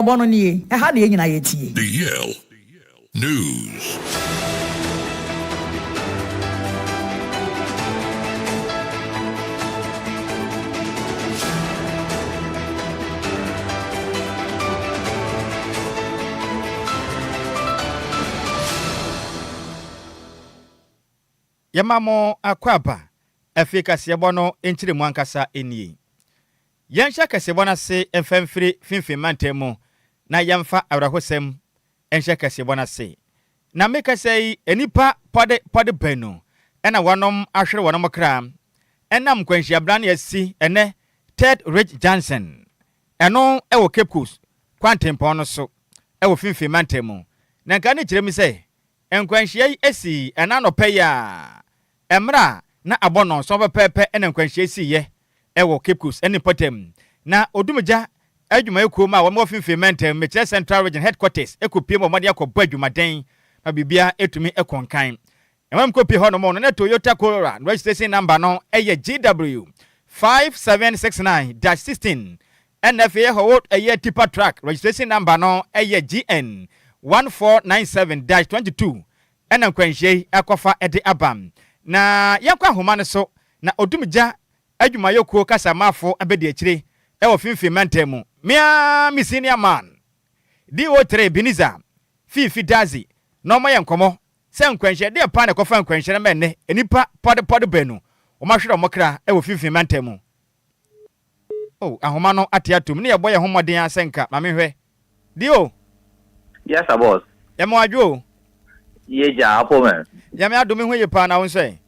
Bɔ no nie, ɛha na yɛn nyinaa yɛtie. The Yale News. Yɛma mo akwaaba. Afei kaseɛbɔ no nkyerɛmu ankasa nie. Yɛnhyɛ kaseɛbɔ no ase mfa mfiri Finfin mantam mu na yɛmfa awerɛhosɛm nhyɛ kaseɛbɔ no ase. Na mekasa yi, nnipa pɔde pɔde baanu na wɔnom ahwere wɔnom kra ɛnam nkwanhyia bran a asi ɛnɛ Third Ridge Junction, ɛno wɔ Cape Coast kwantempɔn no so wɔ Finfin mantam mu. Na nka ne kyerɛ mu sɛ Nkwanhyia yi sii ɛna anɔpa yi ara mmerɛ a na abɔ nnɔnson pɛpɛɛpɛ na nkwanhyia yi siiɛ wɔ Cape Coast ne mpɔtam. Na Odumgya adwumayɛkuo mu a wɔn wɔ Finfin mantam, mekyerɛ Central Region Headquarters, kɔpue mu wɔ mmɔden akɔbɔ adwumaden ma biribiara atumi kɔ nkan. Na wɔn kɔpue hɔ nom no na Toyota Corolla no registration number no yɛ GW 5769-16 Ɛna afei ɛhɔ wo ɛyɛ tipper truck registration number no ɛyɛ GN 1497-22 ɛna nkwanhyia yi ɛkɔfa ɛde aba. Na yɛnkɔ ahoma no so na Odumgya adwumayɛkuo kasamafo abɛdi akyire ɛwɔ Finfin mantam mu. Me ara me senior man DO3 Beniza Fiifi Dadzie na ɔma yɛn nkɔmmɔ sɛ nkwanhyia deɛ paa na ɛkɔfa nkwanhyia no ma ɛnnɛ nnipa pɔdepɔde baanu wɔahwere wɔn kra ɛwɔ Finfin mantam mu. Oh, ahoma no ate atom ne yɛbɔ yɛn ho mmɔden ara sɛ nka, ma menhwɛ. Dio! Yes sir boss. Yɛma wo adwo o. Ye gya, apo me. Nyame adom me ho ye paa na wo nso ɛ?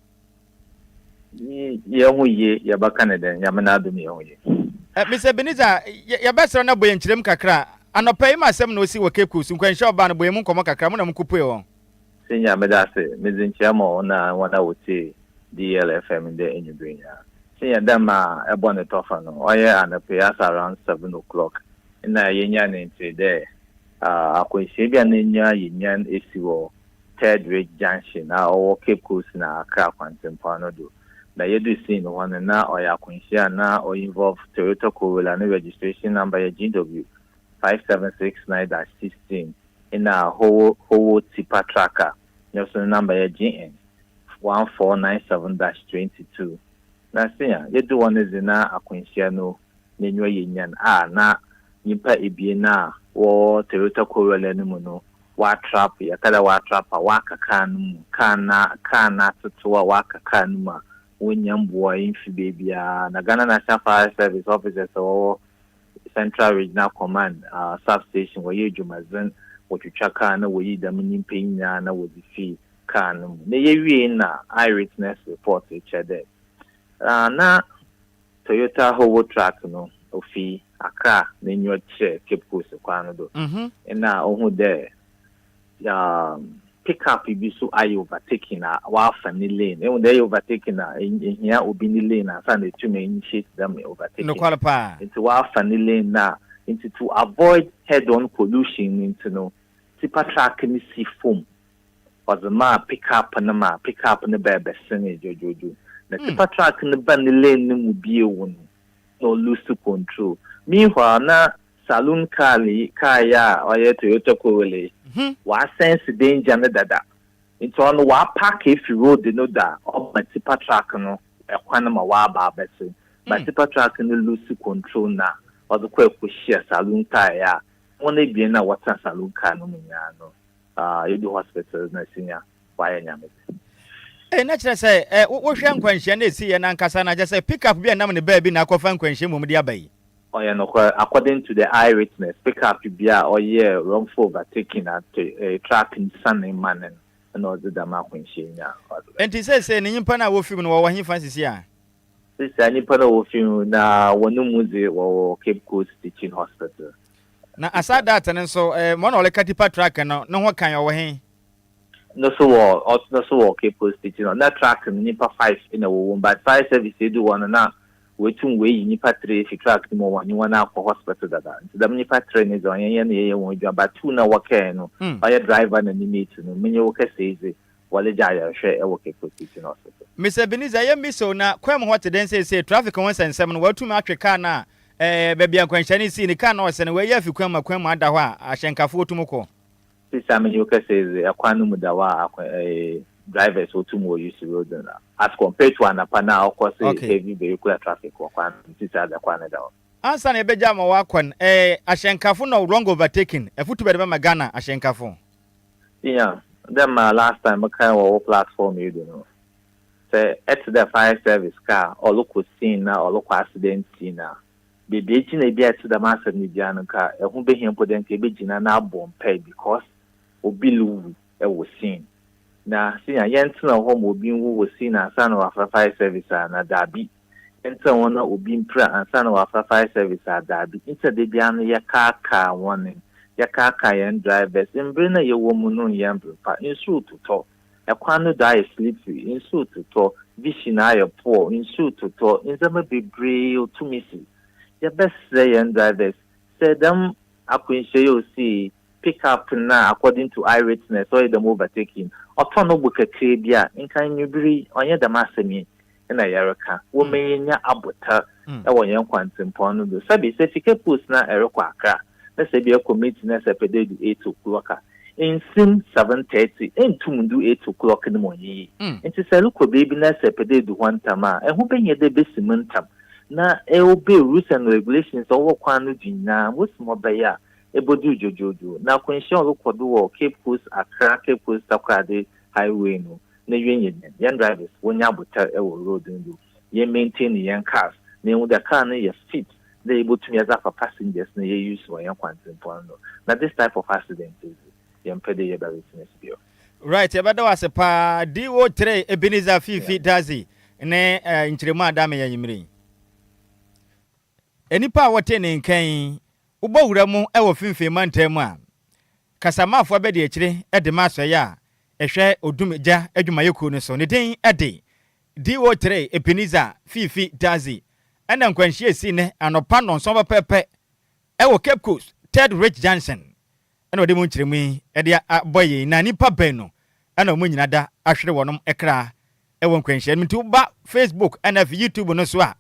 Yɛ ho ye, yɛbɛka ne dɛn, Nyame n'adom yɛ ho ye. Eh, Mister Ebenezer, yɛbɛsrɛ wo na bɔ yɛn nkyerɛmu kakra. Anɔpa yi ma asɛm na osi wɔ Cape Coast, nkwanhyia ɔbaa no, bɔ yɛn mu nkɔmmɔ kakra, mo na mokɔpuee hɔ. Senior, meda ase. Medze nkyia ma wo na hɔn a wotsie DLFM ndɛ ewimbir nyina. Senior, dɛ ma ebɔ no tɔfa no, ɔyɛ anapa yi asa around 7 o'clock nna yenya ne ntsee dɛ akwanhyia bi a n'enyiwa yɛ nyan esi wɔ Third Ridge Junction a ɔwɔ Cape Coast na Accra kwantsenpɔn no do. Na yedur scene hɔ no, nna ɔyɛ akwanhyia a na ɔ-involve Toyota Corolla no registration number yɛ GW 5769-16 nna Howo Howo Tipa truck a no so no number yɛ GN 1497-22. Na se a yedu hɔ no dze na akwanhyia no n'enyiwa yɛ nyan a na nyimpa ebien a wɔwɔ Toyota Corolla no mu no wɔatrap, yɛka dɛ wɔatrap a wɔaka kaar no mu, kaar no kaar no atsetsew a wɔaka kaar no mu a wonnya mboa mmfi beebiara. Na Ghana National Fire Service officers a wɔwɔ Central Regional Command sub-station wɔyɛɛ edwumadzen, wɔtwitwa kaar na woyii dɛm nyimpa yi nyina na wɔdze fii kaar no mu. Na yewiei na eye-witness report kyerɛ dɛ na Toyota Howo truck no ofi Accra n'enyiwa kyerɛ Cape Coast kwan no do nna ohun dɛ Pick-up bi so ayɛ overtaking a ɔafa ne lane. Ehu dɛ eyɛ overtaking a, ehia obi ne lane ansaana etum e-initiate dɛm overtaking no. Nokwar paa. Ntsi ɔafa ne lane no a, ntsi to avoid head-on collusion no ntsi no, tipper truck no si famu, ɔdze maa pick-up no ma pick-up no bae bɛsenee dwodwodwo. Na tipper truck no ba ne lane no mu bio no, nna ɔlose control. Meanwhile, na Saloon car yi car yi a ɔyɛ Toyota Corolla yi, ɔasense danger no dada ntsi ɔno ɔapark efi road no do a ɔma tipper truck no kwan ma ɔaba abɛsen. But tipper truck no lose control na ɔdze kɔe kohyia saloon car yi a hɔn ebien a wɔtsena saloon car no mu nyina no yedu hospital na sinya ɔayɛ Nyame dze. Ei, na kyerɛ sɛ ɛ, wohwɛ nkwanhyia no a esiiɛ no ankasa no a, kyerɛ sɛ pickup bi a ɛnam ne baabi na akɔfa nkwanhyia mmom de aba yi. Ɔyɛ nokwar, according to the eye witness, pickup bi a ɔyɛɛ wrongful overtaking a truck sianee ma no no na ɔdze dɛm akwanhyia yi nyaa ɔdze bae. Enti seesei no nyimpa no a wofi mu no wɔwɔ henfa sisi a? Sesei nyimpa no a wofi mu na hɔn mu dze wɔwɔ Cape Coast Teaching Hospital. Na Asadat no nso, ma ɔna ɔreka tipa truck no, no ho kan ɔwɔ hen? No so wɔ ɔs no so wɔ Cape Coast Teaching Ho na truck no nyimpa five na wɔwɔ mu but fire service edu hɔ no na woetum woeyi nyimpa three efi truck no mu wɔnye hɔn akɔ hospital dada ntsi dɛm nyimpa three no dze ɔnnyɛ hɛn na yɛyɛ hɔn edwuma but two na wɔkɛɛ no ɔyɛ driver na ne mate no menye wo kasa yi dze wɔregye ayarhwɛ wɔ Cape Coast Teaching Hospital. Mister Ebenezer, yɛ misa o, na kwan mu hɔ te dɛn seesei? Traffic ho nsɛnsɛm no, wɔatum atwe car no a Ɛɛ, baabi a nkwanhyia no sii no, kaa no a ɔsɛ no, wɔayi afi kwan mu ma kwan mu ada hɔ a ahyɛnkafoɔ tum kɔ. Sisi a menye wo kasa yi dze, kwan no mu da hɔ a akwan ɛɛ drivers wotum wɔ use road no as compared to anapa no a ɔkɔ se heavy vehicular traffic wɔ kwan no mu. Sisi a dze kwan no da hɔ. Ansa na yɛbɛgya ama wɔakɔ no, ɛɛ, ahyɛnkafo na wrong overtaking, afotu bɛn na ɛbɛma Ghana ahyɛnkafo? Yeah, dɛ ma last time mekãe wɔ wo platform yi do no, sɛ etse dɛ fire service car ɔrokɔ scene na ɔrokɔ accident scene a, beebi a egyina bi a etse dɛm asɛm no biara no nka ɛho behia mpo dɛ nka ebegyina na abɔ mpae because obi ruwu wɔ scene. Na senya yɛntsena hɔ ma obi nwu wɔ scene ansaana ɔafrɛ fire service a na dabi. Yɛntsena hɔ na obi mpira ansaana ɔafrɛ fire service a dabi. Ntsi na da biara no yɛkaakaa hɔn, yɛkaakaa hɛn drivers, mber no a yɛwɔ mu no nnyɛ mber pa, nsu rototɔ, Kwan no do ayɛ slippery, nsu rototɔ, vision ayɛ poor, nsu rototɔ, ndzɛmba beberee otumi si. Yɛbɛserɛ hɛn drivers sɛ dɛm akwanhyia yi a osii yi, pick up no a according to eye witness ɔyɛ dɛm overtaking, ɔtɔ no bo kakra bi a, nka ewimbir yi ɔnnyɛ dɛm asɛm yi na yɛreka. Wɔma yenya abotar wɔ hɛn kwantsempɔn no do. Sɛbi, sɛ fi Cape Coast na erokɔ Accra, na sɛ bi ekɔ meeting na sɛ epɛ dɛ edu 8 o'clock a, nnsim 7:30, enntum nndu 8 o'clock no mu ɔnnyɛ yie. Ntsi sɛ erokɔ beebi na sɛ epɛ dɛ edu hɔ ntsɛm a, ɛho behia dɛ ebesi mu ntsɛm na e-obey rules and regulations a ɔwɔ kwan no do nyinaa, wosi ma ɔbɛyɛ a ebodur dwodwoodwo. Na akwanhyia a ɔrokɔ do wɔ Cape Coast Accra, Cape Coast Takoradi highway no, n'ewie nye dɛn? Hɛn drivers wonya abotar wɔ road no do, yɛn maintain hɛn cars na yehu dɛ car no yɛ fit dɛ yebotum yɛdze afa passengers na yɛ use wɔ hɛn kwantsempɔn no do. Na this type of accident dze, yɛmmpɛ dɛ yɛbɛ witness bio. Right, yɛbɛda wo ase paa DO3 Ebenezer Fiifi Dadzie ne nkyerɛmu a ada me yɛ anwummere yi. Nnipa a wɔte ne nka yi, wobɔ wura mu wɔ Finfin mantam mu a, Kasamafoɔ abadiakyire de ma asɔeɛ a ɛhwɛ Odum Gya adwumayɛkuo no so. Ne din de DO3 Ebenezer Fiifi Dadzie. Ɛna nkwanhyia esii nnɛ anɔpa nnɔnson pɛpɛɛpɛ wɔ Cape Coast Third Ridge Junction ɛna ɔde mu nkyerɛmu yi de abɔ yɛn na nnipa baanu ɛna wɔn nyinaa da ahwere wɔn kra ɛwɔ nkwanhyia no mu. Nti woba Facebook ɛna afei YouTube no so a,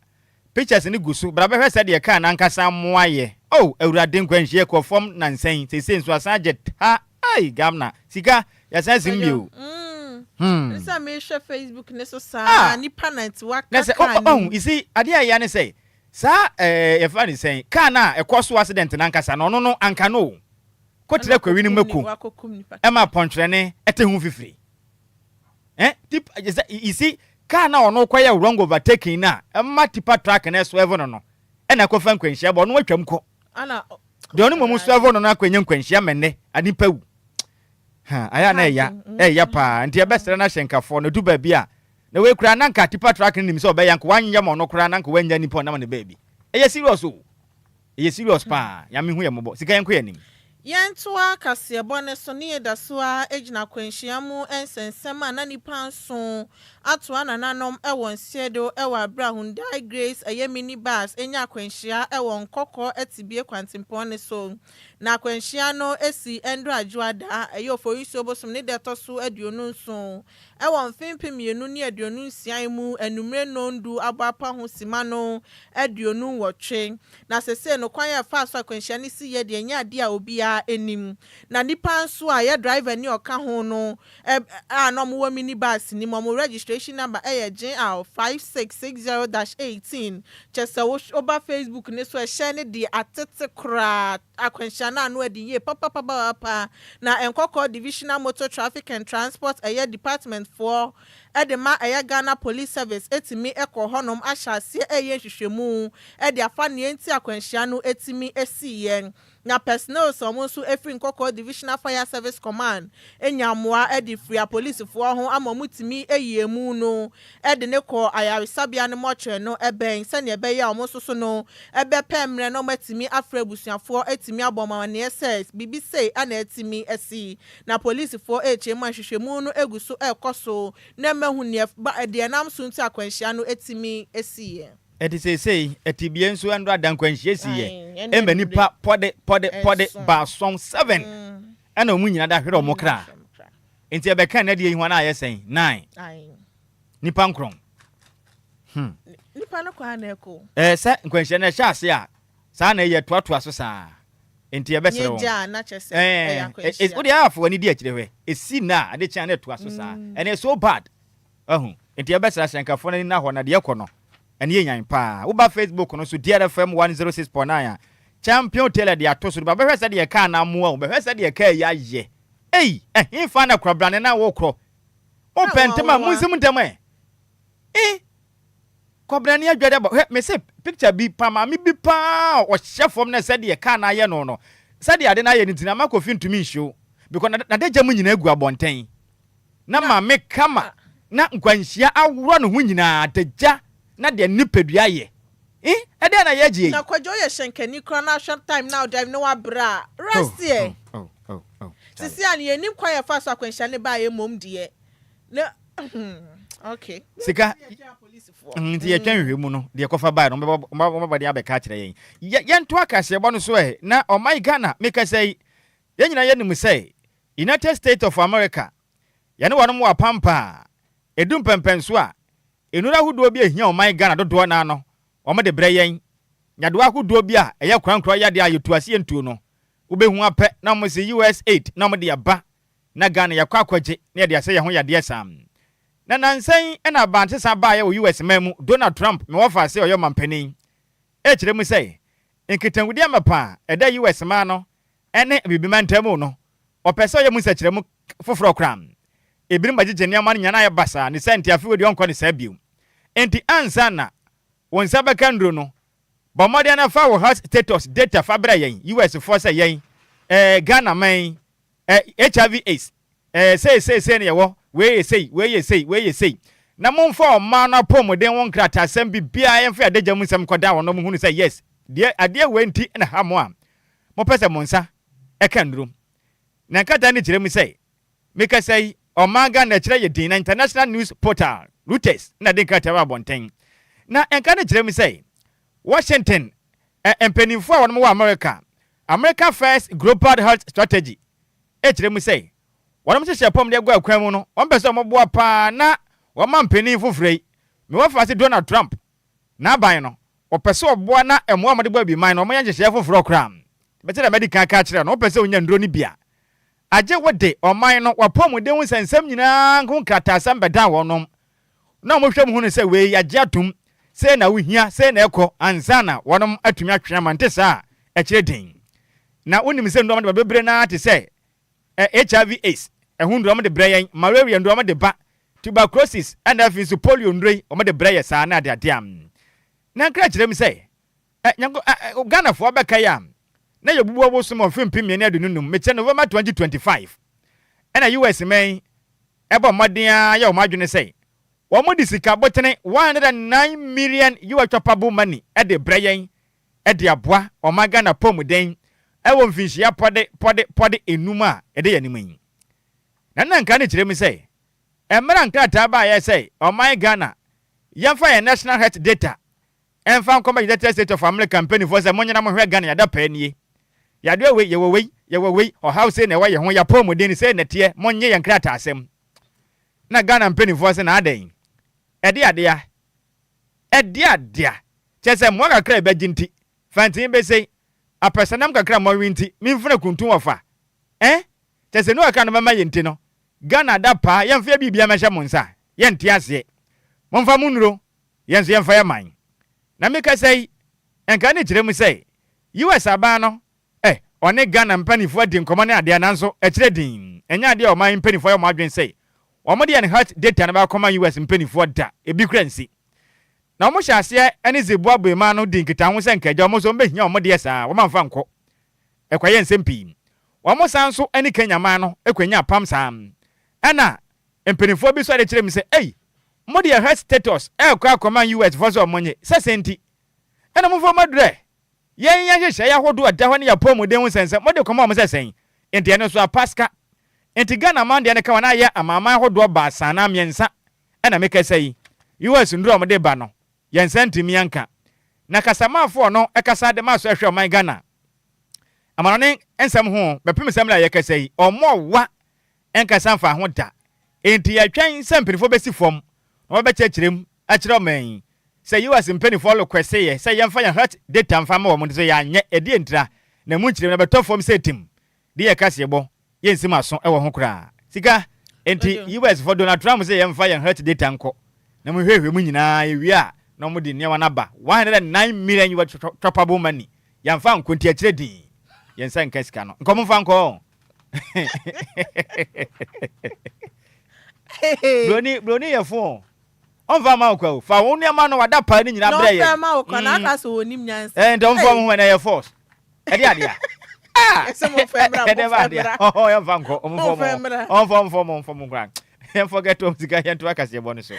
pictures no gu so. Bra bɛhwɛ sɛdeɛ kaa n'ankasa mmoa yɛ. Oh, Awurade, nkwanhyia kɔ fam nansa yi, seesei nso asan agye ta. Ai, Ghana sika yɛsan sim bio. Sɛ mehwɛ Facebook ne so saa nipa na nti waka na sɛ kaa oh, you see, adeɛ a ɛyɛ ne sɛ saa yɛfa ne sɛn, kaa no a ɛkɔ so accident n'ankasa no, ɔno no anka no o kɔtira kwawi no mako ɛma pɔntwerɛne ɛte ho fifiri tip sɛ, you see, kaa na ɔno kɔyɛ wrong overtaking na ɛma tipper truck na ɛswerve no, ɛna akɔfa nkwanhyia bɔ ɔno atwam kɔ deɛ ɔno mmom swerve no akɔnya nkwanhyia mɛnɛ anipa wu ha ayɛ na ɛya paa. Nti ɛbɛsrɛ no ahyɛnkafoɔ no du baabi a na wei koraa na nka tipper truck no nim sɛ ɔbɛyɛ nka wanyɛ ma ɔno koraa na nka wanya nipa ɔnam ne baabi. Ɛyɛ serious o, ɛyɛ serious paa. Nyame hu yɛ mmɔbɔ. Sika, yɛnkɔ yɛ anim. Yɛntoa kaseɛbɔ ne so ne yɛda so a gyina akwanhyia mu nsɛnsɛm a na nipa nson atoa nananom wɔ Nseɛdo wɔ abere a Hyundai Grace ɛyɛ mini bus nya akwanhyia wɔ Nkɔkɔ Atibie kwantempɔn ne so. Na akwanhyia no si ndoro Adwoada, ɛyɛ Oforisuo bosom ne da ɛtɔ so 27 ɛwɔ mfe 2026 mu anumere 10:30 abɔ apa ho sima no 28. Na sese no kwan a ɛfa so akwanhyia no si yɛ deɛ nyɛ adeɛ a obiara anim. Na nipa nso a yɛ driver ni ɔka ho no a na wɔwɔ mini bus ni mu, wɔn registration number ɛyɛ GR 5660-18. Kyɛ sɛ woba Facebook ne so, ɛhyɛn ne deɛ atete koraa. Akwanhyia no ano adi yie papapapapa. Na Nkɔkɔ Divisional Motor Traffic and Transport ɛyɛ department foɔ ɛde ma ɛyɛ Ghana Police Service etimi ɛkɔ hɔnom ahyɛ aseɛ ɛyɛ nhwehwɛmu ɛde afa nea nti akwanhyia no etimi esi yɛn. Na personnel a wɔn nso efiri Nkɔkɔ Divisional Fire Service Command enya mmoa ɛde firi apolisifoɔ ho ama wɔn tumi eyi emu no ɛde ne kɔ ayaresabea no mɔkyerɛ no ɛbɛn sɛnea ɛbɛyɛ a wɔn nso so no ɛbɛpɛ mmerɛ na wɔn atumi afrɛ abusuafoɔ, atumi abɔ wɔn amaneɛ sɛ biribi sei ɛna atumi asi. Na polisifoɔ ɛrekyerɛ mu a nhwehwɛmu no egu so ɛrekɔ so na mmahu nea deɛ nam so nti akwanhyia no atumi esi yɛ. Ɛte seesei Atibie nso ɛno ada nkwanhyia si yɛ ɛma nipa pɔde pɔde pɔde 7, seven, ɛna ɔmo nyinaa da hwere ɔmo kra. Nti ɛbɛka nna deɛ yi ho ana ayɛ sɛn? Nine, nipa 9. Nipa no kwan na ɛkɔ. Sɛ nkwanhyia no ɛhyɛ ase a. Saa na ɛyɛ toatoa so saa. Enti yɛbɛsrɛ Nyɛ wɔn. gya a na kyerɛ sɛ ɛyɛ Ɛɛ, akwanhyia. wode ayɛ afɔ w'ani di akyire hwɛ. Ɛsi nna a, ade kye a na ɛtoa so saa. And it's so bad. Wahu? Enti yɛbɛsrɛ ahyɛnkafoɔ no ani nna hɔ na deɛ ɛkɔ no, ɛno yɛ nyan paa. Woba Facebook no so, DRFM 106.9 a, Champion Taylor de ato so no, ba bɛhwɛ sɛdeɛ kaa no amoa o, bɛhwɛ sɛdeɛ kaa yi ayɛ. Ei, ɛhefa na kwabrane no a wokorɔ? Wopɛ ntɛm a, monsim ntɛm ɛ. Eh! Kɔbena ni adwa de aba. Hwɛ, mese picture bi pa maame bi paa ɔhyɛ fam na sɛdeɛ car no ayɛ no no, sɛdeɛ ade no ayɛ no nti na ama Kofi ntumi nhyew because n'adagya mu nyinaa gu abɔnten. Na maame kama na nkwanhyia aworɔ ne ho nyinaa, adagya na deɛ ne nipadua ayɛ. Eh, ɛdɛn na yɛgye yi? Na Kwadwo yɛ hyɛnkani koraa na ahwɛ time na drive na wabrɛ a, rest ɛ. Oh, oh, oh, oh, Charlie. Sisi a no yɛnnim kwan a yɛfaa so akwanhyia no baeɛ mmom deɛ, na hmm, okay. Sika nti yɛtwɛn nhwehwɛmu no deɛ ɛkɔfa baeɛ no wɔbɛbɔ de abɛka akyerɛ yɛn. Yɛnto akaseɛbɔ no so ɛ na ɔman Ghana mekasa yi yɛn nyinaa yɛnim sɛ United States of America yɛne wɔnom wɔ apam paa ɛdu mpɛmpɛnso a nnuro ahodoɔ bi a ɛhia ɔman Ghana dodoɔ no ara no wɔn de brɛ yɛn nyadewa ahodoɔ bi a ɛyɛ korankorɔ yadeɛ a yɛtu aseɛ ntuo no wobɛhu apɛ na wɔn se US aid na wɔn de aba na Ghana yɛkɔ akɔgye na yɛde asɛ yɛn ho yadeɛ saa. Na nansa yi na abansesa baeɛ wɔ US man mu, Donald Trump, me wɔfa ase a ɔyɛ ɔmanpanin, rekyerɛ mu sɛ nkitahodi amapa a ɛda US man no ne Abibiman ntam no, ɔpɛ sɛ ɔyɛ mu nsɛkyerɛmu foforɔ koraa. Ebinom bɛgyegye nneɛma no nyinaa na ayɛ basaa, ne saa nti afei wei deɛ ɔnkɔ ne saa bio. Enti ansa na wo nsa bɛka nnuro no, bɔ mmɔden na fa wo health status data fa brɛ yɛn, US foɔ sɛ yɛn, eh, Ghana man yi, eh, HIV AIDS, eh, sei sei sei na yɛwɔ, wei yɛ sei, wei yɛ sei, wei yɛ sei. Na momfa ɔman no apɔmuden ho nkrataasɛm biribiara yɛmfa yɛn adagya mu nsɛm nkɔdan wɔn na wɔhunu sɛ yes, deɛ adeɛ wei nti na ha mo a mopɛ sɛ mo nsa ɛka nnuro. Na nkrataa no kyerɛ mu sɛ, mekasa yi, ɔman Ghana kyerɛ yɛ din na International News Portal, Reuters, na de nkrataa ba abɔnten. Na nka no kyerɛ mu sɛ, Washington ɛ mpanyimfo a wɔnom wɔ America, America First Global Health Strategy, kyerɛ mu sɛ, wɔnom hyehyɛ pɔm de agu akwan mu no, wɔn pɛ sɛ wɔboa paa na wɔma mpanin foforɔ yi, me wɔfa ase Donald Trump n'aban no, wɔpɛ sɛ wɔboa na mmoa a wɔde bɔ abiman no wɔyɛ nhyehyɛeɛ foforɔ koraa. Bɛkyɛ dɛ madi kan aka akyerɛ no, wopɛ sɛ wonya nnuro no bi a, agye wode ɔman no w'apɔmuden ho nsɛnsɛm nyinaa ho nkrataasɛm bɛdan wɔnom na wɔhwɛ mu hunu sɛ wei yɛagye atom, sei na wohia, sei na ɛkɔ, ansa na wɔnom atumi atwe ama, nte saa a, ɛkyerɛ den. Na wonim sɛ nnuro a wɔde ba bebree no ara te sɛ HIV AIDS, ɛho nnuro a wɔde brɛ yɛn, malaria nnuro a wɔde ba, tuberculosis, ɛna afei nso polio nnuro yi wɔde brɛ yɛ saa ne adeade a. Na nkra kyerɛ mu sɛ, ɛ, nyanko, ɛ, ɛ, Ghanafoɔ bɛkae a, na yɛbubu abosom wɔ mfe 2025, mekyerɛ November 2025, ɛna US man yi bɔ mmɔden ara yɛ wɔn adwene sɛ wɔde sika botene 109 million US choppable money de rebrɛ yɛn de aboa ɔman Ghana apɔwmuden wɔ mfinhyia pɔde pɔde pɔde enum a ɛda yɛn anim yi. Na na nka no kyerɛ mu sɛ mmerɛ a nkrataa baeɛ sɛ ɔman Ghana yɛmfa yɛn National Health Data Ɛmfa nkɔma United States of America mpaninfoɔ sɛ monyera monhwɛ Ghana yɛada paa nie. Yadeɛ wei, yɛwɔ wei, yɛwɔ wei, ɔhaw sei na ɛwɔ yɛn ho, yɛapɔmuden no sei na ɛteɛ, monnye yɛn nkrataasɛm. Na Ghana mpaninfoɔ se na adɛn? Ɛde adea? Ɛde adea? Kyerɛ sɛ mmoa kakra a yɛbɛgye nti, fantee bɛsei, apɛsɛnam kakra a moawe nti, memfuna kuntun wɔ fa? Eh? Kyerɛ sɛ nnuro kakra no bɛma yɛn nti no, Ghana ada paa, yɛmfa yɛ biribiara mmɛhyɛ mo nsa? Yɛnte aseɛ. Momfa mo nnuro Yɛn nso yɛmfa yɛn man. Na mekasa yi, nka ne kyerɛ mu sɛ US aban no eh, ɔne Ghana mpaninfoɔ adi nkɔmmɔ ne adeɛ nanso ɛkyerɛ dinn, ɛnyɛ adeɛ a ɔman mpaninfoɔ ayɛ wɔn adwene sɛ wɔn de yɛn health data no bɛakɔma US mpaninfoɔ da, ebi koraa nsi. Na wɔn hyɛ aseɛ ne Zimbabwe man no dii nkitaho sɛ nka agya wɔn nso wɔn bɛhia wɔn deɛ saa, wɔn amfa ankɔ. Ɛkɔyɛɛ nsɛm pii. Wɔn san nso ne Kenya man no kɔnyaa apam saa. Ɛna mpaninfoɔ bi nso de kyerɛ mu sɛ ei, Mo deɛ hwɛ status ɛɛkɔ akɔma US foɔ sɛ ɔmo nye, sɛ sɛn nti ɛna mo mfa ɔmo aduru ɛ? Yɛn yɛn nhyehyɛe ahodoɔ ɛda hɔ ne yɛn apɔmuden ho nsɛnsɛm mo de kɔma ɔmo sɛ sɛn? Nti ɛno nso apaska. Nti Ghana man deɛ no ka wɔn ayɛ amanaman ahodoɔ baasa anaa mmiɛnsa ɛna me kasa yi. US nnuru a ɔmo de ba no yɛn nsa ntumi anka. Na kasamafoɔ no ɛkasa de ma so ɛhwɛ ɔman Ghana amanɔne nsɛm ho bɛpem sɛ mmerɛ a yɛkasa yi ɔmo wa nkasa mfaa ho da. Enti yɛtwɛn sɛ mpanyimfo besi fam na wɔabɛkyerɛkyerɛ mu akyerɛ ɔman yi. Sɛ US mpaninfoɔ requesteeɛ sɛ yɛmfa yɛn health data mfa mma wɔn nso yɛanyɛ, ɛdeɛn ntira? Na ɛmu nkyerɛmu no bɛtɔ fam sɛ tim de yɛ kaseɛbɔ, yɛnsi mo aso wɔ ho koraa. Sika nti US foɔ, Donald Trump se yɛmfa yɛn health data nkɔ na monhwehwɛ mu nyinaa, yɛwie a na wɔde nneɛma no aba, 109 million US choppable money, yɛamfa ankɔ nti akyire dinn yɛn nsa nka sika no, nka wɔmfa nkɔ o. Broni, broni yɛ fo o. Ɔmfa mma wo kwa o. Fa wo nneɛma no wada paa no nyinaa brɛ yɛn. Na ɔmfa mma wo kwa na aka sɛ ɔnim nyansa. Ɛɛ nti ɔmfa ɔmo ho ɛnɛ yɛ force. Ɛde adeɛ a. Ah! Ɛsɛ mo fɛ mmra Ɛde mo ba fɛ adeɛ. mmra. Ɔhɔ yɛmfa nkɔ. Ɔmo Mo mfa fɛ ɔmo. mmra. Ɔmfa ɔmfa ɔmo mfa ɔmo nkora. Yɛmfa gɛto ɔmo sika yɛnto akaseɛbɔ no so.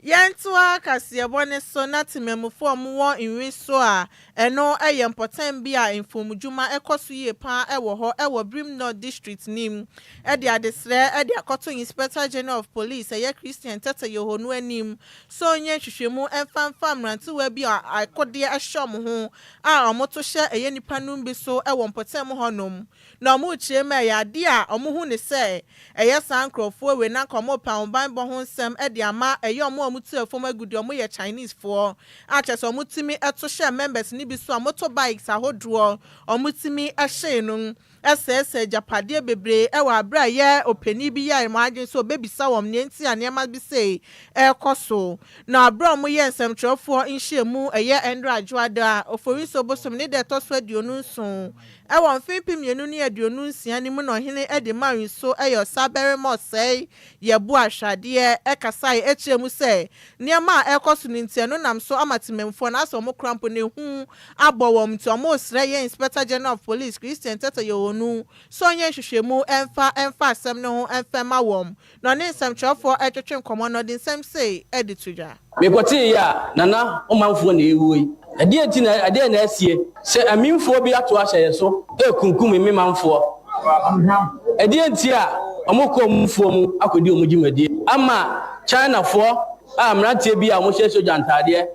Yɛntoa kaseɛbɔ no so na temammufoɔ a wɔwɔ nwi so a ɛno yɛ mpɔtam bi a mfomdwuma kɔ so yie pa ara wɔ hɔ wɔ Birim North District no mu de adesrɛ de akɔto Inspector General of Police ɛyɛ Christian Tetteh Yohonu anim sɛ ɔnyɛ nhwehwɛmu mfa mfa mmerantewa bi a akodeɛ hyɛ wɔn ho a wɔto hyɛ ɛyɛ nnipa nom bi so wɔ mpɔtam hɔnom na wɔrekyerɛ mu a ɛyɛ adeɛ a wɔhu no sɛ ɛyɛ saa nkorɔfoɔ wei na anka wɔrepɛ ahobanbɔ ho nsɛm de ama ɛyɛ wɔn a wɔtu fam agudeɛ wɔyɛ Chinese foɔ a kyerɛ sɛ wɔtumi to hyɛ members no bi so a motor bikes ahodoɔ wɔtumi hyee no sɛesɛe agyapadeɛ bebree wɔ aberɛ a ɛyɛ ɔpanin bi yɛɛ wɔn adwene sɛ ɔbɛbisa wɔn deɛ nti a nneɛma bi sei rekɔ so. Na aberɛ a wɔyɛɛ nsɛmtwerɛfoɔ nhyiamu ɛyɛ Ɛndra Adwoada, Oforisuo bosome ne da ɛtɔ so 27 wɔ mfe 2026 no mu na ɔhene de maa nso yɛ ɔsabarima ɔsɛe yɛbo ahwɛadeɛ kasaeɛ kyerɛɛ mu sɛ nneɛma a ɛrekɔ so no nti ɛno nam so ama temammufoɔ no asɛ wɔn kora mpo no ehu abɔ wɔn nti wɔresrɛ yɛn Inspector General of Police Christian Tetteh Yohuno sɛ ɔnyɛ nhwehwɛmu mfa mfa asɛm no ho mfa mma wɔn na ɔne nsɛmtwerɛfoɔ retwetwe nkɔmmɔ no ɔde nsɛm sei de to dwa. Mekɔtee yi a, Nana, wo manfoɔ na ɛrewuo yi. Ɛdeɛn nti na, ɛdeɛn na asie? Sɛ Amimfoɔ bi ato ahyɛ yɛn so rekunkum me manfoɔ. Ɛdeɛn nti a wɔkɔ wɔn mfuo mu akɔdi wɔn dwumadie ama Chinafoɔ a mmeranteɛ bi a wɔhyɛ sogya ntaadeɛ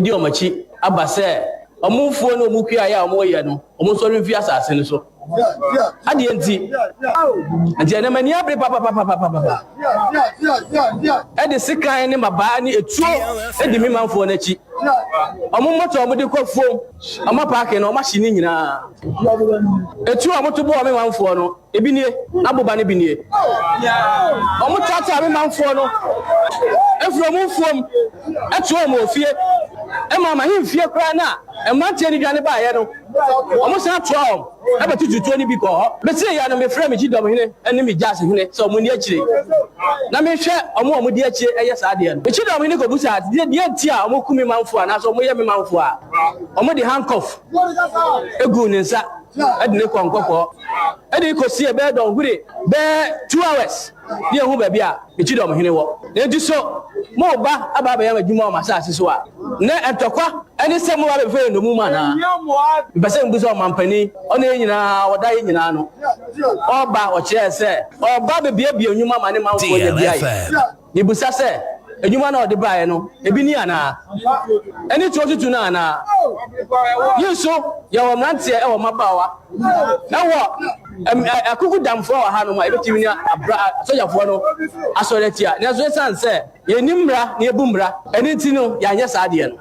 di wɔn akyi aba sɛ wɔn mfuo ne wɔn kuayɛ a wɔreyɛ no, wɔnsɔre mfiri asase no so. Adeɛ nti, nti ɛnɛ m'ani abere papapapapapa ɛde sekan ne mmabaa ne etuo di me manfoɔ no akyi. Wɔn mmɔtɔ a wɔde kɔ afuom, wɔn apaake no, wɔahye ne nyinaa. Etuo a wɔto bɔɔ me manfoɔ no, Ebi nie, n'aboba no bi nie. Wɔtaataa me manfoɔ no firi wɔn mfuom toɔ wɔn wɔ fie, ɛmaa m'ahemfie koraa no a mmeranteɛ no dwane baeɛ no, wɔsan toaa wɔn bɛtutuu tuo no bi kɔɔ hɔ. Meteeɛ no, mefrɛɛ me kyidɔmhene ne me gyaasehene sɛ wɔnni akyire na menhwɛ wɔn a wɔdi akyire yɛ saa adeɛ no. Me kyidɔmhene kɔbisaa deɛ nti a wɔku me manfoɔ anaasɛ wɔyɛ me manfoɔ a, wɔde handcuff guu ne nsa de no kɔɔ nkɔkɔɔ de no kɔsiee bɛyɛ dɔnhwere bɛyɛ 2 hours ne yɛhu baabi a me kyidɔm hene wɔ. Enti so moreba aba abɛyɛ m'adwuma wɔ m'asase so a nnɛ ntɔkwa ne sɛ moreba abɛfa yɛn nnommum anaa? Mepɛ sɛ mebisa ɔmampanin, ɔne yɛn nyinaa, ɔda yɛn nyinaa ano. Ɔreba, ɔkyerɛɛ sɛ ɔreba abɛbuebue nnwuma ma ne manfoɔ anya bi ayɛ. Mibisa sɛ, Adwuma no a ɔde baeɛ no, ebi ni anaa? Ɛne tuo tutu no anaa? Yi nso, yɛwɔ mmeranteɛ, ɛwɔ mmabaawa, ɛwɔ akukudamfoɔ wɔ hanom a yɛbɛtumi ne abra asogyafoɔ no asɔre atia. Nanso ɛsiane sɛ yɛnnim mmara na yɛbu mmara, ɛno nti no, yɛanyɛ saa adeɛ no.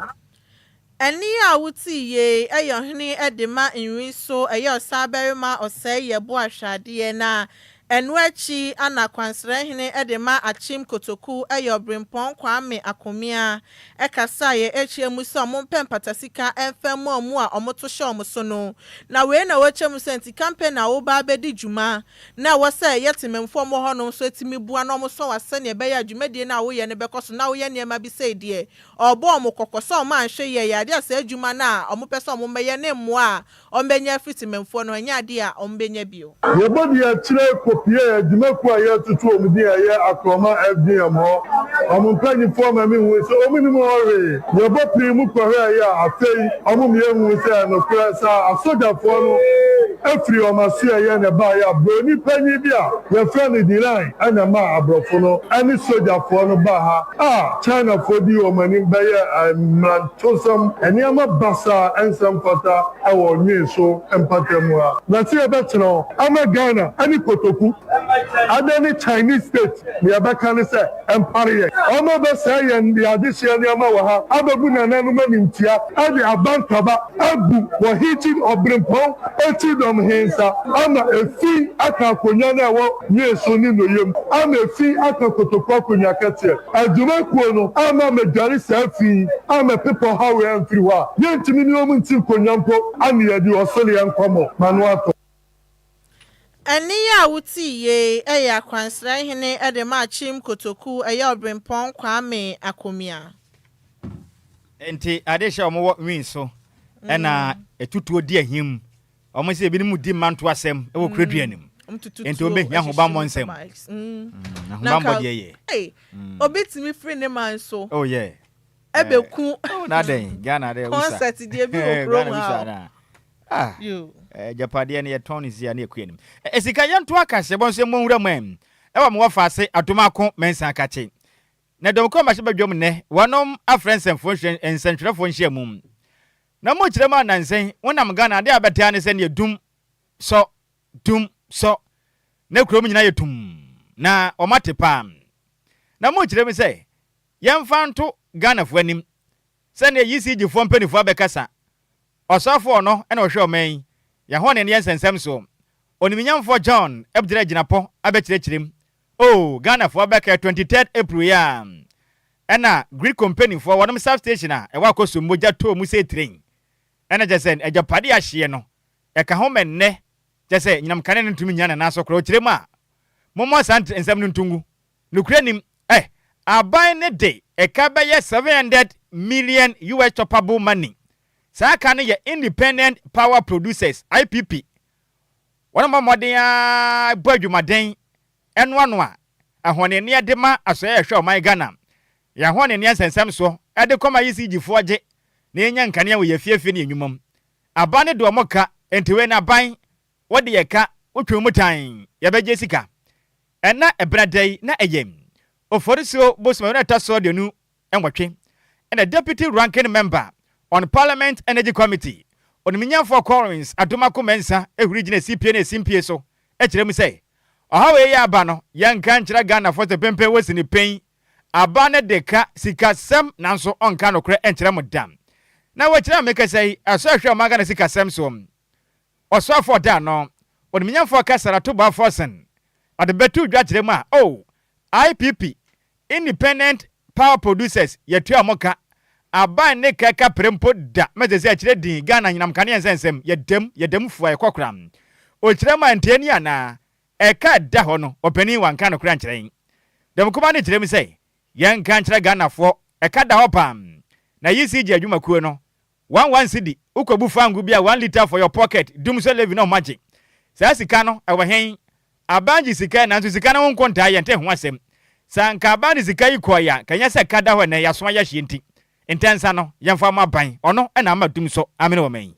Ɛnne a wotee yei yɛ ɔhene de ma nwi so, ɛyɛ ɔsabarima ɔsɛe yɛ bo ahwɛadeɛ, na ɛno akyi na kwansrɛhene de ma akyem kotoku yɛ ɔberempɔn Kwame Akomea kasaeɛ kyerɛ mu sɛ wɔmpɛ mpatasika mfa mmu wɔn a wɔto hyɛ wɔn so no. Na wei na wɔkyerɛ mu sɛ nti campaign a woba abɛdi dwuma na ɛwɔ sɛ yɛ temamfoɔ a wɔwɔ hɔnom nso tumi boa na wɔsɔ wo sɛdeɛ ɛbɛyɛ a dwumadie no a woyɛ no bɛkɔ so na woyɛ nneɛma bi sei deɛ Ɔrebɔ wɔn kɔkɔ sɛ wɔanhwɛ yie a, ɛyɛ adeɛ a saa adwuma no a wɔpɛ sɛ wɔbɛyɛ ne mmoa a wɔbɛnya afiri temanmufoɔ no hɔ, ɛnyɛ adeɛ a wɔbɛnya bio. Yɛbɔ di akyire kɔpuee adwumakuo a yɛretoto wɔn din a ɛyɛ Akorɔma FGM hɔ. Wɔn mpanimfoɔ ma mehui sɛ wɔnnim hɔ hwee. Yɛbɔ pii mu kɔhwɛeɛ a afei wɔn yɛhuu sɛ ɛyɛ nokorɛ sɛ asogyafoɔ no firi wɔn asoɛeɛ na ɛbaeɛ a buroni panin bi a yɛfrɛ no Diran na ɛmaa aborɔfo no ne sogyafoɔ no baa ha. A Chinafoɔ dii wɔn anim bɛyɛɛ mmerantosɛm, nneɛma basaa a ɛnsɛ mfata wɔ Nwen so mpata mu ha. Na sɛ yɛbɛkyerɛ wo ama Ghana ne kotoku. Adɛn ne Chinese state nea ɛbɛka ne sɛ ɛmpare yɛn. Wɔn abɛsɛe yɛn de adehyeɛ nneɛma wɔ ha abɛbu nananom animtia de aba nkaba agu wɔ Hitchin Ɔberempɔn Akyidɔm he nsa ama efi aka akonnwa no a ɛwɔ Nweso ne Nnoyam ama efi aka Kotoku akonnwa kɛseɛ. Adwumakuo no amma ammɛdware saa fi yi ammɛpepa ɔhaw wei amfiri hɔ a, yɛntumi ne wɔn nti nkonnwa mpo ane yɛde ɔsereɛ nkɔmmɔ ma no atɔ. Ɛnne yi a wotii yei yɛ akwansra hene de ma Akyem Kotoku, ɛyɛ Ɔberempɔn Kwame Akomia. Enti ade hyɛ wɔn wɔ nwi so ɛna ɛtutuo di ahim. Wɔn sɛ ebinom di mmanto asɛm wɔ kurodua no mu. Enti wɔn bɛhia ahobammɔ nsɛm. Ahobammɔ deɛ yɛ. Obi tumi firi ne man so. Oh yeah. Ɛbɛku. Oh na dɛn Ghana dɛ wusa. Concert deɛ bi wɔ kurom ha. Ah, agyapadeɛ no yɛtɔn no sia ne yɛkɔ anim. Sika yɛnto akahyɛbɔ nso mmɔ nwura mu ɛ. Ɛwɔ mo wɔfa ase Adomako Mensah Akakye. Na dɔm kɔ mmarahyɛ badwam nnɛ, wɔnom afrɛ nsɛmfoɔ nsɛntwerɛfoɔ nhyiamu. Na mo kyerɛ mu a nansa yi wonam Ghana adeɛ a bɛte ara ne sɛ neɛ dum sɔ dum sɔ na kurom nyinaa yɛ tumm na wɔn ate paa. Na mo kyerɛ mu sɛ yɛmfa nto Ghanafoɔ anim sɛ neɛ ECG foɔ mpaninfoɔ abɛkasa Ɔsɔfo ɔno na ɔhwɛ ɔman yi, yɛn ne yɛn nsɛnsɛm soɔ. Onimnyamfoɔ John Abdira Gyinapɔ abɛkyerɛkyerɛ mu. Oh, Ghanafoɔ bɛkɛ 23rd April yi a ɛna Gridco mpaninfoɔ wɔnom substation a ɛwɔ Akosombo gya tɔɔ mu sɛ train. Ɛna kyerɛ sɛ agyapadeɛ ahyeɛ no ɛka ho ma nnɛ kyerɛ sɛ nyinam kanea no ntumi nnyina ne nan so koraa. Ɔkyerɛ mu a, mommɔ saa nsɛm no nto ngu. Nokorɛ nim, eh, aban no de ɛka bɛyɛ 700 million US choppable money. Saa ka no yɛ Independent Power Producers, IPP. Wɔn bɔ mmɔden ara bɔ adwumaden noanoa ahɔnenneɛ de ma asɔeɛ a ɛhwɛ ɔman Ghana. Yɛn ahɔnenneɛ nsɛnsɛm soɔ de kɔma ECG foɔ gye na yɛnya nkanea wɔ yɛn afiefie ne yɛn nnwuma mu. Aban no de wɔn ka, enti wei no aban wode yɛ ka, wotwe mu tan, yɛbɛgye sika. Ɛna ɛbena da yi na ɛyɛ Oforisuo bosome no ɛtɔ so 28 ɛna Deputy Ranking Member on Parliament Energy Committee, Onimnyamfoɔ Collins Adomako Mensah huri gyina sipie ne simpie so kyerɛ mu sɛ ɔhaw a ɛyɛ aba no yɛnka nkyerɛ Ghanafoɔ sɛ pempen wɔ sini pen aba no de ka sikasɛm nanso ɔnka nokorɛ nkyerɛ mo da. Na wɔkyerɛ a mekasa yi ɛsɔ ɛhwɛ ɔman Ghana sikasɛm soɔ. Ɔsoafoɔ ɔda ano, Onimnyamfoɔ Caesar Atuboa Forson, ɔde bɛtoo dwa kyerɛ mu a, oh, IPP, Independent Power Producers, yɛtua wɔn ka, aban ne ka kapre mpo da ma sɛsɛ akyerɛ din Ghana anyinam nkanea nsɛnsɛm, yɛda mu, yɛda mu fua, yɛkɔ koraa. Ɔkyerɛ mu a nteɛ ni anaa? Ɛka a ɛda hɔ no, ɔpanin wanka nokorɛ ankyerɛ yɛn. Dɔm kumaa no kyerɛ mu sɛ, yɛnka nkyerɛ Ghanafoɔ, ɛka da hɔ paa. Na ECG adwumakuo no, One one cedi, wokɔ bu fango bi a one litre for your pocket, dum sɛ levy na ɔmo agye. Saa sika no, ɛwɔ hen? Aban gye sika yi nanso sika no ho nkontaa yɛnte ho asɛm. Sɛ anka aban de sika yi kɔɔe a, nka ɛnyɛ sɛ ɛka da hɔ ɛnnɛ, yɛaso ayɛ hyeɛ nti. Ntɛnsa no, yɛmfa mma aban, ɔno na ama dum so amene ɔman yi.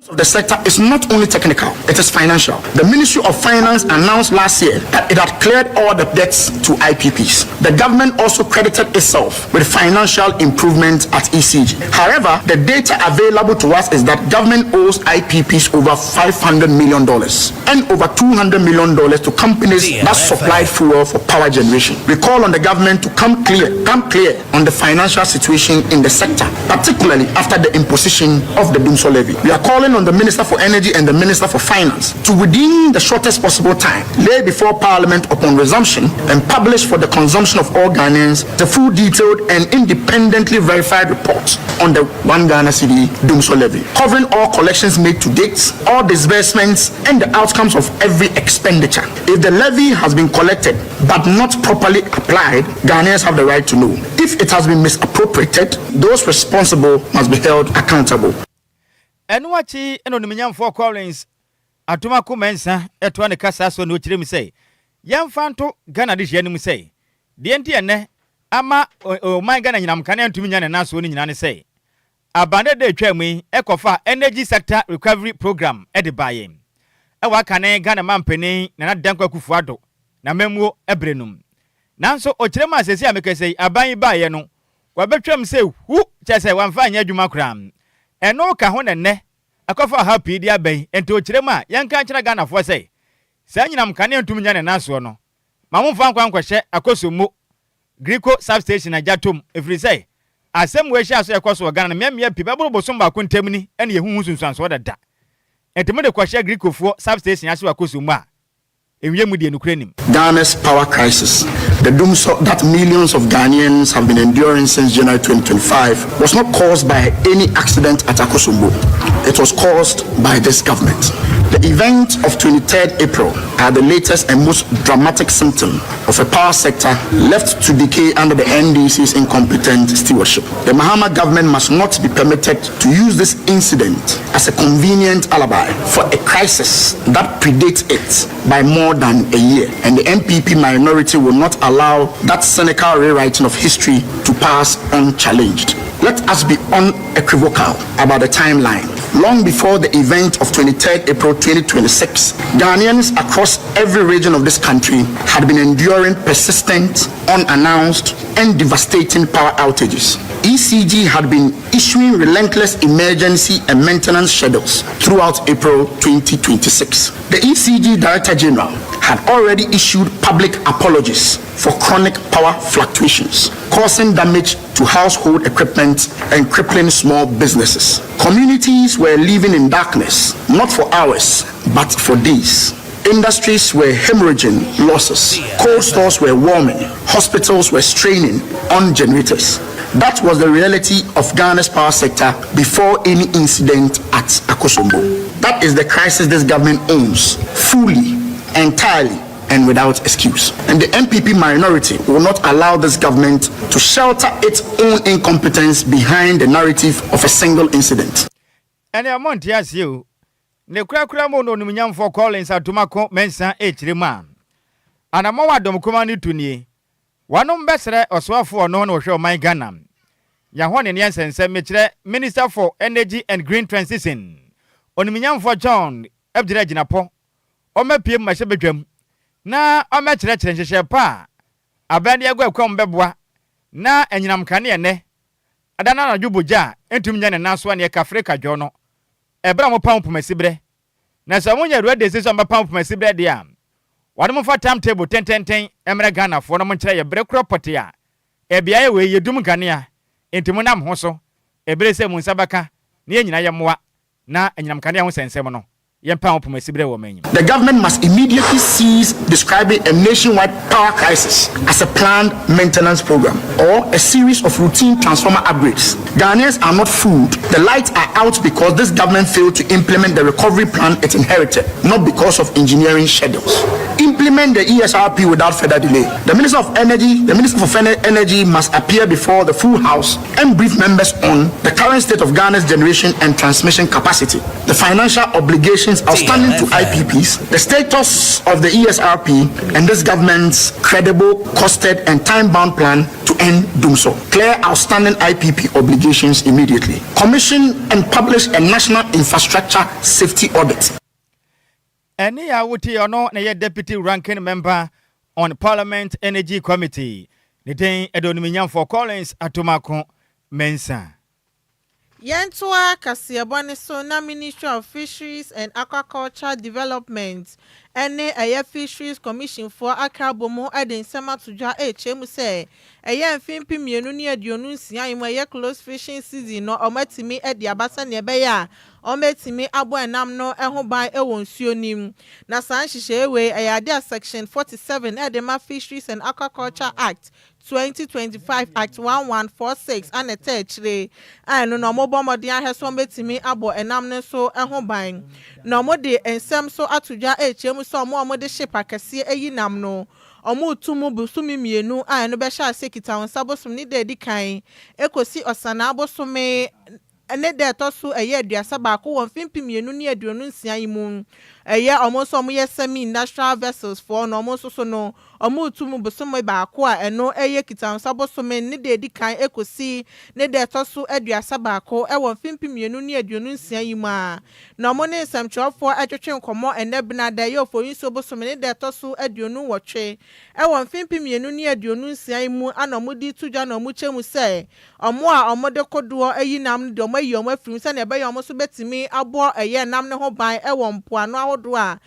Of the sector is not only technical, it is financial. The Ministry of Finance announced last year that it had cleared all the debts to IPPs. The government also credited itself with financial improvement at ECG. However, the data available to us is that government owes IPPs over $500 million and over $200 million to companies that supplied fuel for power generation. We call on the government to come clear, come clear on the financial situation in the sector, particularly after the imposition of the Dumsor levy. We are calling on the Minister for Energy and the Minister for Finance to, within the shortest possible time, lay before Parliament upon resumption and publish for the consumption of all Ghanaians the full detailed and independently verified report on the One Ghana Cedi Dumsor levy, covering all collections made to date, all disbursements, and the outcomes of every expenditure. If the levy has been collected but not properly applied, Ghanaians have the right to know. If it has been misappropriated, those responsible must be held accountable. Ɛno akyi na Onimunyamfoɔ Collins Adomako Mensah toa ne kasa so na ɔkyerɛ mu sɛ, Yɛmfa nto Ghana adehyeɛ no mu sɛ, deɛ nti a ɛnnɛ ama ɔman Ghana anyinam nkanea ntumi nnya ne nan soɔ no nyinaa ne sɛ, Aban dada a etwaa mu yi kɔfaa Energy Sector Recovery Programme de baeɛ wɔ akane Ghana manpanin Nana Dankwa Akufo Addo n'amammuo berɛ no mu. Nanso ɔkyerɛ mu a seesei a mekasa yi aban yi baeɛ no wabɛtwam sɛ hu kyerɛ sɛ wamfa anyɛ adwuma koraa. Ɛno ka ho na nnɛ ɛkɔfa ɔhaw pii de aba yi. Enti ɔkyerɛ mu a, yɛnka nkyerɛ Ghanafoɔ sɛ, saa anyinam nkanea ntumi nnya ne nan soɔ no, ma momfa nkɔ nkɔhyɛ Akosombo Gridco Substation agya tom, ɛfiri sɛ asɛm wei hyɛɛ aseɛ rekɔ so wɔ Ghana no mmeammea pii bɛboro bosom baako ntam ni na yɛhu ho nsunsuansoɔ dada. Enti mode kɔhyɛ Gridcofoɔ substation ase wɔ Akosombo a, nwie mu deɛ nokorɛ nim. Ghana's power crisis, the dumsor that millions of Ghanaians have been enduring since January 2025, was not caused by any accident at Akosombo. It was caused by this government. The event of 23rd April are the latest and most dramatic symptom of a power sector left to decay under the NDC's incompetent stewardship. The Mahama government must not be permitted to use this incident as a convenient alibi for a crisis that predates it by more than a year. And the NPP minority will not allow that cynical rewriting of history to pass unchallenged. Let us be unequivocal about the timeline. Long before the event of 23rd April 2026, Ghanaians across every region of this country had been enduring persistent, unannounced, and devastating power outages. ECG had been issuing relentless emergency and maintenance schedules throughout April 2026. The ECG Director General had already issued public apologies for chronic power fluctuations, causing damage to household equipment and crippling small businesses. Communities were living in darkness, not for hours, but for days. Industries were hemorrhaging losses, cold stores were warming, hospitals were straining on generators. That was the reality of Ghana's power sector before any incident at Akosombo. That is the crisis this government owns fully, entirely, and without excuse. And the NPP minority will not allow this government to shelter its own incompetence behind the narrative of a single incident. Ɛnneɛ monte aseɛ o. Ne korakora mu no Onimnyamfoɔ Collins Adomako Mensah rekyerɛ mu a, anammɔn a dɔm kumaa no tu nie. Wɔnom bɛsrɛ ɔsoafoɔ ɔno na ɔhwɛ ɔman Ghana yɛahɔ ne neɛ nsɛnsɛm, mekyerɛ Minister for Energy and Green Transition, Onimnyamfoɔ John Abgyira Agyinapɔ, ɔmmɛpue mmarahyɛbadwam na ɔmmɛkyerɛkyerɛ nhyehyɛɛ pa a aban de agu akwan mu bɛboa na anyinam nkanea nnɛ ada no anadwo bogya a ɛntumi nyɛ ne nan so aneɛ kafre kadwɔ no ɛberɛ a wɔpam pomasiberɛ. Na sɛ wɔnyɛ ready sɛ wɔbɛpam pomasiberɛ deɛ a, wɔde momfa time table tententen mmrɛ Ghanafoɔ na monkyerɛ yɛ berɛ korɔ pɔtee a ɛbeaeɛ wei yɛdum nkanea nti monam ho so ɛberɛ sɛ mo nsa bɛka na yɛn nyinaa yɛmmoa na anyinam kanea ho sɛnsɛm no yɛmpa ho pomasiberɛ wɔ ɔman yi mu. The government must immediately cease describing a nationwide power crisis as a planned maintenance program or a series of routine transformer upgrades. Ghanaians are not fooled. The lights are out because this government failed to implement the recovery plan it inherited, not because of engineering schedules. Implement the ESRP without further delay. The Minister of Energy, the Minister for Energy must appear before the full House and brief members on the current state of Ghana's generation and transmission capacity, the financial obligations outstanding to IPPs, the status of the ESRP, and this government's credible, costed, and time-bound plan to end dumsor. Clear outstanding IPP obligations immediately. Commission and publish a national infrastructure safety audit. Ɛnne a wotie ɔno na ɛyɛ Deputy Ranking Member on Parliament Energy Committee. Ne din de Onimnyamfoɔ Collins Atomako Mensah. Yɛntoa kaseɛbɔ no so na Ministry of Fisheries and Aquaculture Development ne ɛyɛ Fisheries Commission foɔ aka abɔ mu de nsɛm ato dwa rekyerɛ mu sɛ ɛyɛ mfe 2026 yi mu ɛyɛ close fishing season no wɔatumi de aba sɛdeɛ ɛbɛyɛ a wɔbɛtumi abɔ ɛnam no ho ban wɔ nsuo no mu. Na saa nhyehyɛeɛ wei ɛyɛ adeɛ a Section 47 de ma Fisheries and Aquaculture Act 2025 Act 1146 ana ɛtɛ akyire a ɛno na wɔbɔ mmɔden ahwɛ so wɔbɛtumi abɔ ɛnam no nso ho ban. Na wɔde nsɛm so ato dwa rekyerɛ mu sɛ wɔn a wɔde ship akɛseɛ ayi nam no, wɔretu mu bosome 2 a ɛno bɛhyɛ ase kita wɔn nsa bosom ne da edi kan ekosi Ɔsanaa bosome ne da ɛtɔ so ɛyɛ 31 wɔ mfe 2026 yi mu. Ɛyɛ wɔn nso a wɔyɛ semi industrial vessels foɔ no, wɔn nso so no, Wɔreto mu bosome baako a ɛno yɛ Kitawonsa bosome ne da edi kan kosi ne da ɛtɔ so 31 wɔ mfe 2026 yi mu a na wɔne nsɛmtwerɛfoɔ retwetwe nkɔmmɔ ɛnnɛ Benada ɛyɛ Oforisuo bosome ne da ɛtɔ so 28 wɔ mfe 2026 yi mu a na wɔde reto dwa na wɔkyɛ mu sɛ wɔn a wɔde kodoɔ ayi nam no deɛ wɔayi wɔn afiri mu sɛdeɛ ɛbɛyɛ wɔn nso bɛtumi abɔ ɛyɛ nam no ho ban wɔ mpoano ahodoɔ a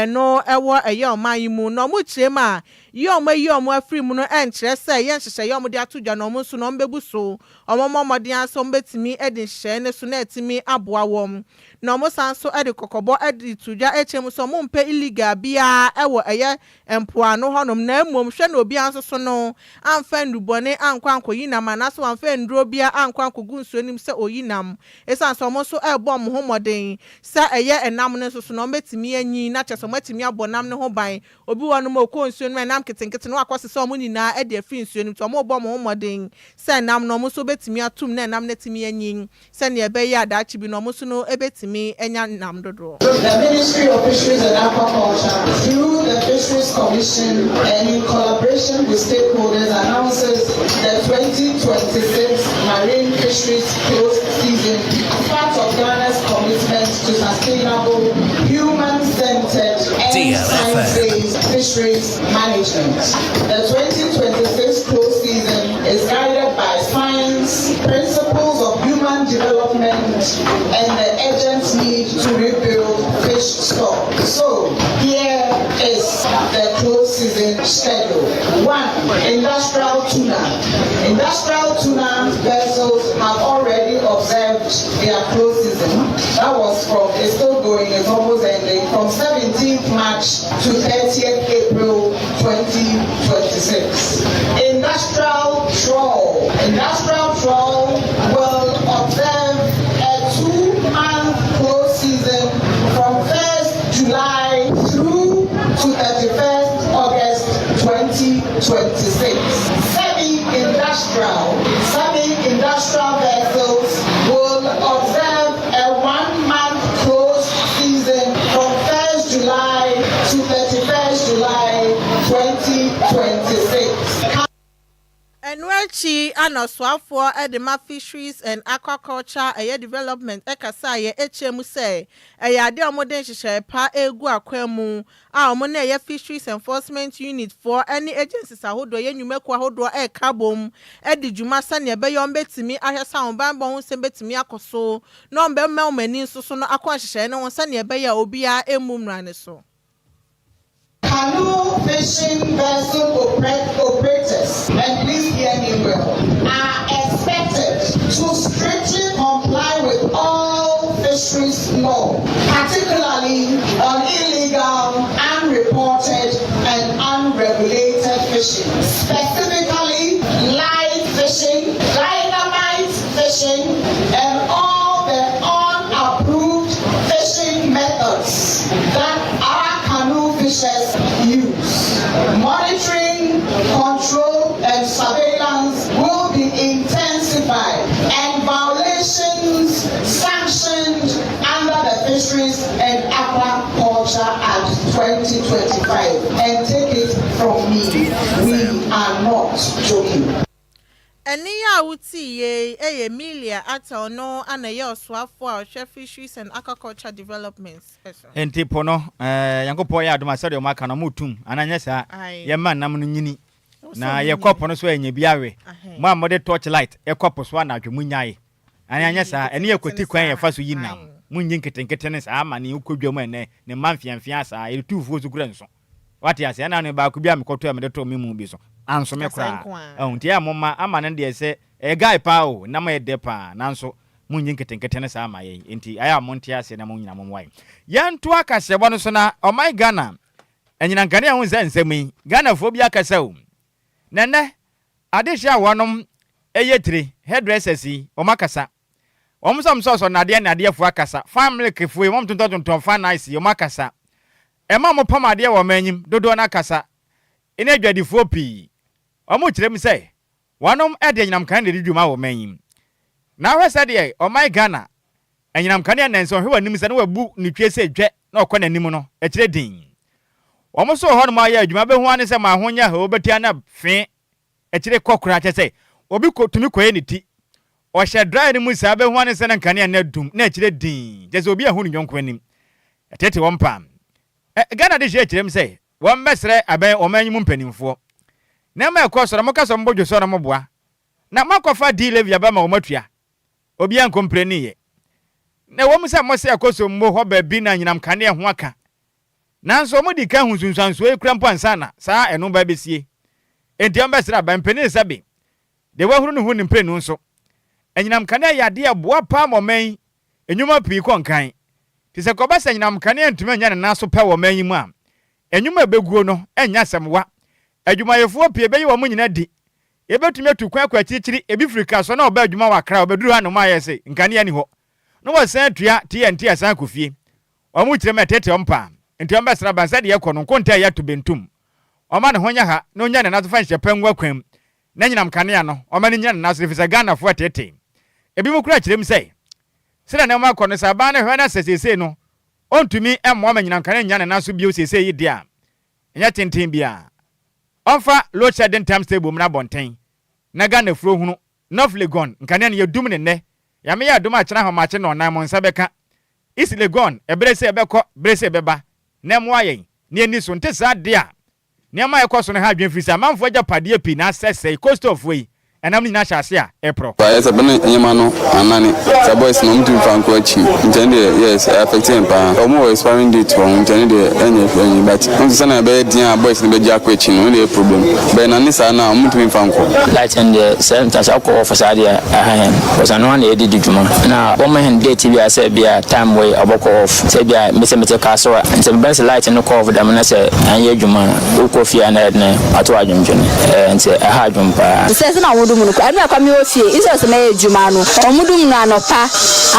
ɛno wɔ ɛyɛ ɔman yi mu. Na wɔkyerɛ mu a, yi a wɔayi wɔn afiri mu no nkyerɛ sɛ ɛyɛ nhyehyɛeɛ a wɔde ato dwa na wɔn nso no wɔbɛbu so. Wɔmmɔ mmɔden ara sɛ wɔbɛtumi adi nhyehyɛeɛ no so na atumi aboa wɔn. Na wɔsan nso de kɔkɔbɔ de to dwa kyerɛ mu sɛ wɔmpɛ illegal biara wɔ ɛyɛ mpoano hɔnom na mmom hwɛ na obiara nso so no amfa nnubɔne ankɔ ankɔyi nam anaasɛ wamfa nnuro biara ankɔ ankɔgu nsuo no mu sɛ ɔreyi nam esiane sɛ wɔn nso rebɔ wɔn ho mmɔden sɛ ɛyɛ nam no nso so no wɔbɛtumi anyin na kyerɛ sɛ wɔatumi abɔ nam no ho ban. Obi wɔ hɔnom a ɔkɔ nsuo no mu a nam nketenkete no wakɔsesa wɔn nyinaa de afiri nsuo no mu nti wɔrebɔ wɔn ho mmɔden sɛ nam no wɔn nso bɛtumi atom na nam no atumi anyin sɛnea ɛbɛyɛ a daakye bi no wɔn nso no bɛtumi anya nam dodoɔ. The Ministry of Fisheries and Aquaculture, through the Fisheries Commission and in collaboration with stakeholders, announces the 2026 Marine Fisheries Closed Season as part of Ghana's commitment to sustainable, human-centered and science-based fisheries management. The 2026 closed season is guided by science, principles of human development, and the urgent need to rebuild fish stock. So, here is the closed season schedule. 1. Industrial tuna. Industrial tuna vessels have already observed their closed season. That was from, it's still going, it's almost ending, from 17th March to 30th April 2026. Industrial trawl. Industrial trawl will observe a 2-month closed season from 1st July through to 31st August 2026. Semi-industrial. Semi-industrial vessels will observe a 1-month closed season from 1st July to 31st July 2026. Ɛno akyi na ɔsoafoɔ de ma Fisheries and Aquaculture ɛyɛ Development kasaeɛ kyerɛ mu sɛ ɛyɛ adeɛ a wɔde nhyehyɛeɛ pa regu akwan mu a wɔn ne ɛyɛ Fisheries Enforcement Unit foɔ ne agencies ahodoɔ ɛyɛ nnwumakuo ahodoɔ reka abom adi dwuma sɛdeɛ ɛbɛyɛ wɔbɛtumi ahwɛ sɛ ahobanbɔ ho nsɛm bɛtumi akɔ so na wɔbɛma wɔn ani nso so no akɔ nhyehyɛeɛ no ho sɛdeɛ ɛbɛyɛ a obiara mmu mmara no so. Canoe fishing vessel operators, and please hear me well, are expected to strictly comply with all fisheries law, particularly on illegal, unreported, and unregulated fishing. Specifically, live fishing, dynamite fishing, and all the unapproved fishing methods that our canoe fishers use. Monitoring, control, and surveillance will be intensified and violations sanctioned under the Fisheries and Aquaculture Act 2025. And take it from me, we are not joking. Ɛnne yi a wotii yei yɛ Emilia Attah ɔno na ɛyɛ ɔsoafoɔ a ɔhwɛ Fisheries and Aquaculture Development so. Enti po no, eh, Nyankopɔn yɛ adom a sɛdeɛ wɔn aka no wɔn tum, anaa nyɛ saa, yɛmma nam no nyini, na yɛkɔ po no so a yɛnya bi awe. Mo a mode torch light kɔ po so anadwo, monnyae, anaa nyɛ saa, ɛne yɛ kwati kwan a yɛfa so yi nam, monnyi nketenkete no saa ma nea wokɔ dwam ɛnnɛ, ne mma mfeamfeaa saa, yɛde tu fuo so kura nso. Wate aseɛ? Ɛna no baako bi a mekɔtɔɛ a mede too me mu bi so, anso me koraa. Ɛho nti ɛyɛ a momma, ama no deɛ sɛ, ɛyɛ guy paa o, nam yɛ dɛ paa, nanso monnyi nketenkete no saa mma yɛn. Enti ɛyɛ a monte aseɛ na mo nyinaa mommoa yɛn. Yɛntoa kaseɛbɔ no so na ɔman Ghana anyina nkanea ho sɛ nsɛm yi, Ghanafoɔ bi akasa o. Na ɛnnɛ, adehyeɛ a wɔnom yɛ tire, hairdressers yi, wɔn akasa. Wɔn nso a wɔsɔsɔ nnadeɛ nnadeɛfoɔ akasa. Fan milk foɔ yi, wɔn tontɔntontɔn fan ice yi, wɔn akasa. Ɛma wɔpam adeɛ wɔ ɔman nyim dodoɔ no akasa ne adwadifoɔ pii. Wɔkyerɛ mu sɛ wɔnom de anyinam kanea na ɛdi dwuma wɔ ɔman yi mu. Na wohwɛ sɛdeɛ ɔman Ghana anyinam kanea nnansa ɔhwɛ w'anim sɛ na wabu ne twie sɛ dwɛ na ɔkɔ n'anim no, ɛkyerɛ dinn. Wɔn nso wɔ hɔnom ayɛ adwuma bɛhu ara ne sɛ ma ho nyɛ hoo bɛtia na fee akyire kɔ koraa kyerɛ sɛ obi kɔ tumi kɔyɛ ne ti ɔhyɛ dryer no mu saa bɛhu ara ne sɛ na nkanea no adum na akyire dinn kyerɛ sɛ obi anhu ne yɔnko anim ɛtete wɔn paa. Ɛ Ghana de hyɛ kyerɛm sɛ wɔn bɛsrɛ abɛn ɔman yi mu mpanimfoɔ na ɛma ɛkɔ so na moka sɛ wɔbɔ dwo so na moboa na moakɔfa D levy aba ma wɔn atua obiara nkompreniiɛ na ɛwɔ mu sɛ mose akosombo hɔ baabi na anyinam kanea ho aka Nanso wɔdii kan huu nsunsuansoɔ yi koraa mpo ansa na saa ɛno ba rebɛsie. Enti wɔbɛsrɛ aban mpanin sɛ be deɛ wɔahunu no ho ne mprenu nso. Anyinam kanea yɛ adeɛ a ɛboa paa ma ɔman yi nnwuma pii kɔ nkan. Nti sɛ kɔba sɛ anyinam kanea ntumi annya ne nan so pɛ wɔ ɔman yi mu a, nnwuma a ɛbɛguo no nyɛ asɛm wa. Adwumayɛfoɔ pii ɛbɛyi wɔn nyinaa adi. Yɛbɛtumi atu kwan akɔ akyirikyiri, ebi firi Kasoa na ɔba adwuma wɔ Accra, ɔbɛduru hanom a ayɛ se nkanea nni hɔ, na wɔasan atua TNT asan akɔ fie. Wɔn kyerɛ mu ɛteetee wɔn paa, nti wɔn bɛsra ban sɛdeɛ ɛkɔ no nkontaa yi ato bentum. Ɔmma ne ho nyɛ ha na ɔnya ne nan so fa nhyɛ pa ngu akwan mu na anyinam kanea no ɔmma no nnyina ne nan so efisɛ Ghanafoɔ ɛteetee. Ebinom koraa kyerɛ mu sɛ, sɛdeɛ nneɛma rekɔ no sɛ aban no hwɛ na sɛ seesei no ɔntumi mmoa ma anyinam kanea nnyina ne nan so bio seesei yi deɛ a, ɛnyɛ tenten biara ɔmfa load shedding times table mmra abɔnten na Ghanafoɔ hunu. North Legon nkanea no yɛdum no nnɛ, Nyame yɛ adom a kyena ahomakye nnɔnnan mo nsa bɛka. East Legon, ɛberɛ sɛ ɛbɛkɔ, berɛ sɛ ɛbɛba, na ɛmmoa yɛn, na yɛnni so. Nte saa de a, nneɛma a ɛkɔ so no ha adwene firi sɛ amanfoɔ agyapadeɛ pii na asɛesɛe, coastalfoɔ yi, ɛnam no nyinaa hyɛ ase a ɛreporɔ. Ayɛ sɛ bɛne nneɛma no anane sɛ boys no ɔmo tumi fa nkɔ akyi nti ɛno deɛ yes ɛ affect yɛn paa ɔmo wɔ expiring date wɔ ho nti ɛno deɛ ɛnyɛ hwee ɛnyɛ but wohu sɛ sɛnea ɛbɛyɛ den a boys no bɛgye akɔ akyi no ɛno deɛ ɛyɛ problem but ɛnane saa no a ɔmo ntumi mfa nkɔ. Light no deɛ sɛ nka sɛ ɔkɔ off saa deɛ ɛha hɛn cause ɛno ara na yɛde di dwuma na wɔma hɛn date bi a sɛ bia time wei ɔbɔkɔ off sɛ bia mese metse car so a ntsi mebɛn sɛ light no kɔ off dɛm na sɛ annyɛ edwuma a wokɔ fie a na ɛdene ato adwendwen ɛɛ ntsi ɛha adwen paa. Te sɛ sɛnea wɔdum no koraa. Ɛno ɛkwa mewɔ fie instead of sɛ mɛyɛ adwuma no wɔdum no anɔpa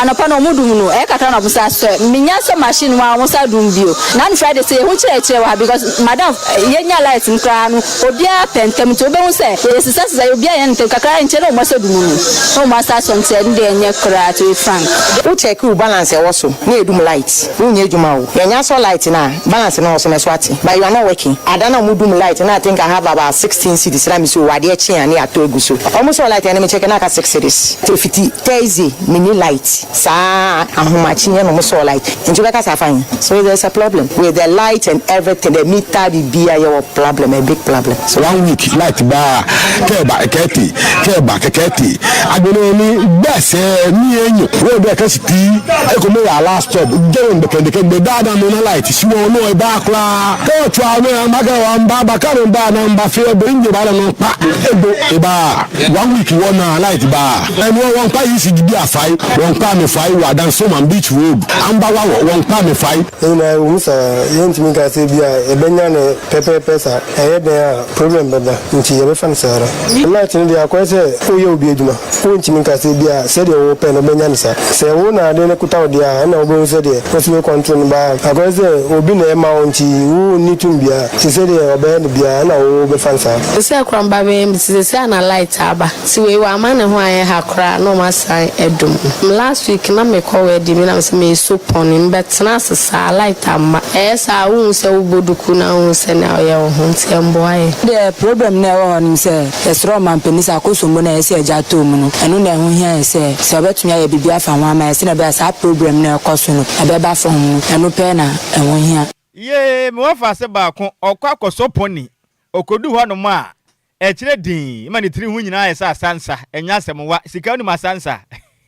anɔpa no wɔdum no ɛyɛ kakra na wɔsan sɔ menya sɔ machine mu a wɔsan dum bio na ano Friday sɛ yɛhu kyerɛkyerɛ wɔ ha because madam yɛnya light no koraa no obiara pɛ ntɛm nti wobɛhu sɛ yɛsesa sesa obiara yɛ no ntɛm kakra nkyɛ na wɔn asɔ dum no na wɔn asa asɔ nti ɛno deɛ ɛnyɛ koraa to be frank. Wo check wo balance ɛwɔ so na yɛdum light wo nyɛ adwuma o yɛnya sɔ light no a balance no wɔ so na ɛso ate but you are not working ada na ɔmo dum light na I think I have about 16 cedis na me se o adeɛ kye a ne yɛatɔ agu so ɔmo sɔɔ light ɛne me check na aka 6 cedis ɛfiti Thursday me ni light saa ahomakye yɛ na ɔmo sɔɔ light nti wobɛka sɛ afa he so there is a problem with the light and everything the meter biribiaa yɛwɔ problem a big problem so. One week light ba kɛ ba kɛkɛ te kɛ ba kɛkɛ te agbene ni gbɛ sɛ mi enyo wo bɛ kɛ si ti eko mo ya last stop jẹun bɛ kɛndɛ kɛ gbɛ daa na mo na light si wɔn no ɛba koraa kɛ ɔtɔ a no ba kɛ wɔn ba ba kɛ no ba na ba fɛ bɛ njɛ ba na no kpa ego eba one week wɔ na light ba ɛnu wɔn kpa yi si di afai wɔn kpa mi fai wɔ adansoman beach road amba wa wɔ wɔn kpa mi fai. Ne nyinaa ɛwɔ mu saa, yɛntumi nka sɛ ebia yɛbɛnya no pɛpɛɛpɛ saa. Ɛyɛ dɛn a problem bɛba, nti yɛbɛfa no saa ara. Light no deɛ akɔyɛ sɛ woyɛ obi adwuma, wontumi nka sɛ ebia sɛdeɛ wopɛ no wobɛnya no saa. Sɛ wo na ade no kuta wo deɛ a, ɛnna wobɛhu sɛdeɛ wosi bɛ control no but akɔyɛ sɛ obi na ɛma wo nti wonni tumi biara, nti sɛdeɛ ɔbɛyɛ no biara ɛnna wobɛfa no saa. Sesei koraa mba bɛyɛ me sesei a na light aba nti wei wamma ne ho anyɛ ha koraa na ɔmo asan adum no. Last week na mekɔ wedding bi na mese meeso pɔne mebɛtena ase saa light amma ɛyɛ saa a wonhu sɛ wobɔ duku na wonhu sɛnea woyɛ wo ho nti ɛmboa yɛn. Deɛ problem no a ɛwɔ hɔ ne sɛ yɛsrɛ ɔmanpanin sɛ akosombo no a ɛyɛ sɛ yɛgye atoo mu no ɛno na ɛho hia yɛn sɛ sɛ ɔbɛtumi ayɛ biribi afa ho ama yɛn sɛdeɛ ɛbɛyɛ a saa problem no a ɛkɔ so no ɛbɛba fam no ɛno pɛ na ɛho hia. Yee, me wɔfaase baako, ɔkɔ akɔsɔ pony, ɔkɔduu hɔnom a, ɛkyerɛ dinn ma ne tiri ho nyinaa ayɛ sɛ asansa, ɛnyɛ asɛm wa, sika wonim asansa?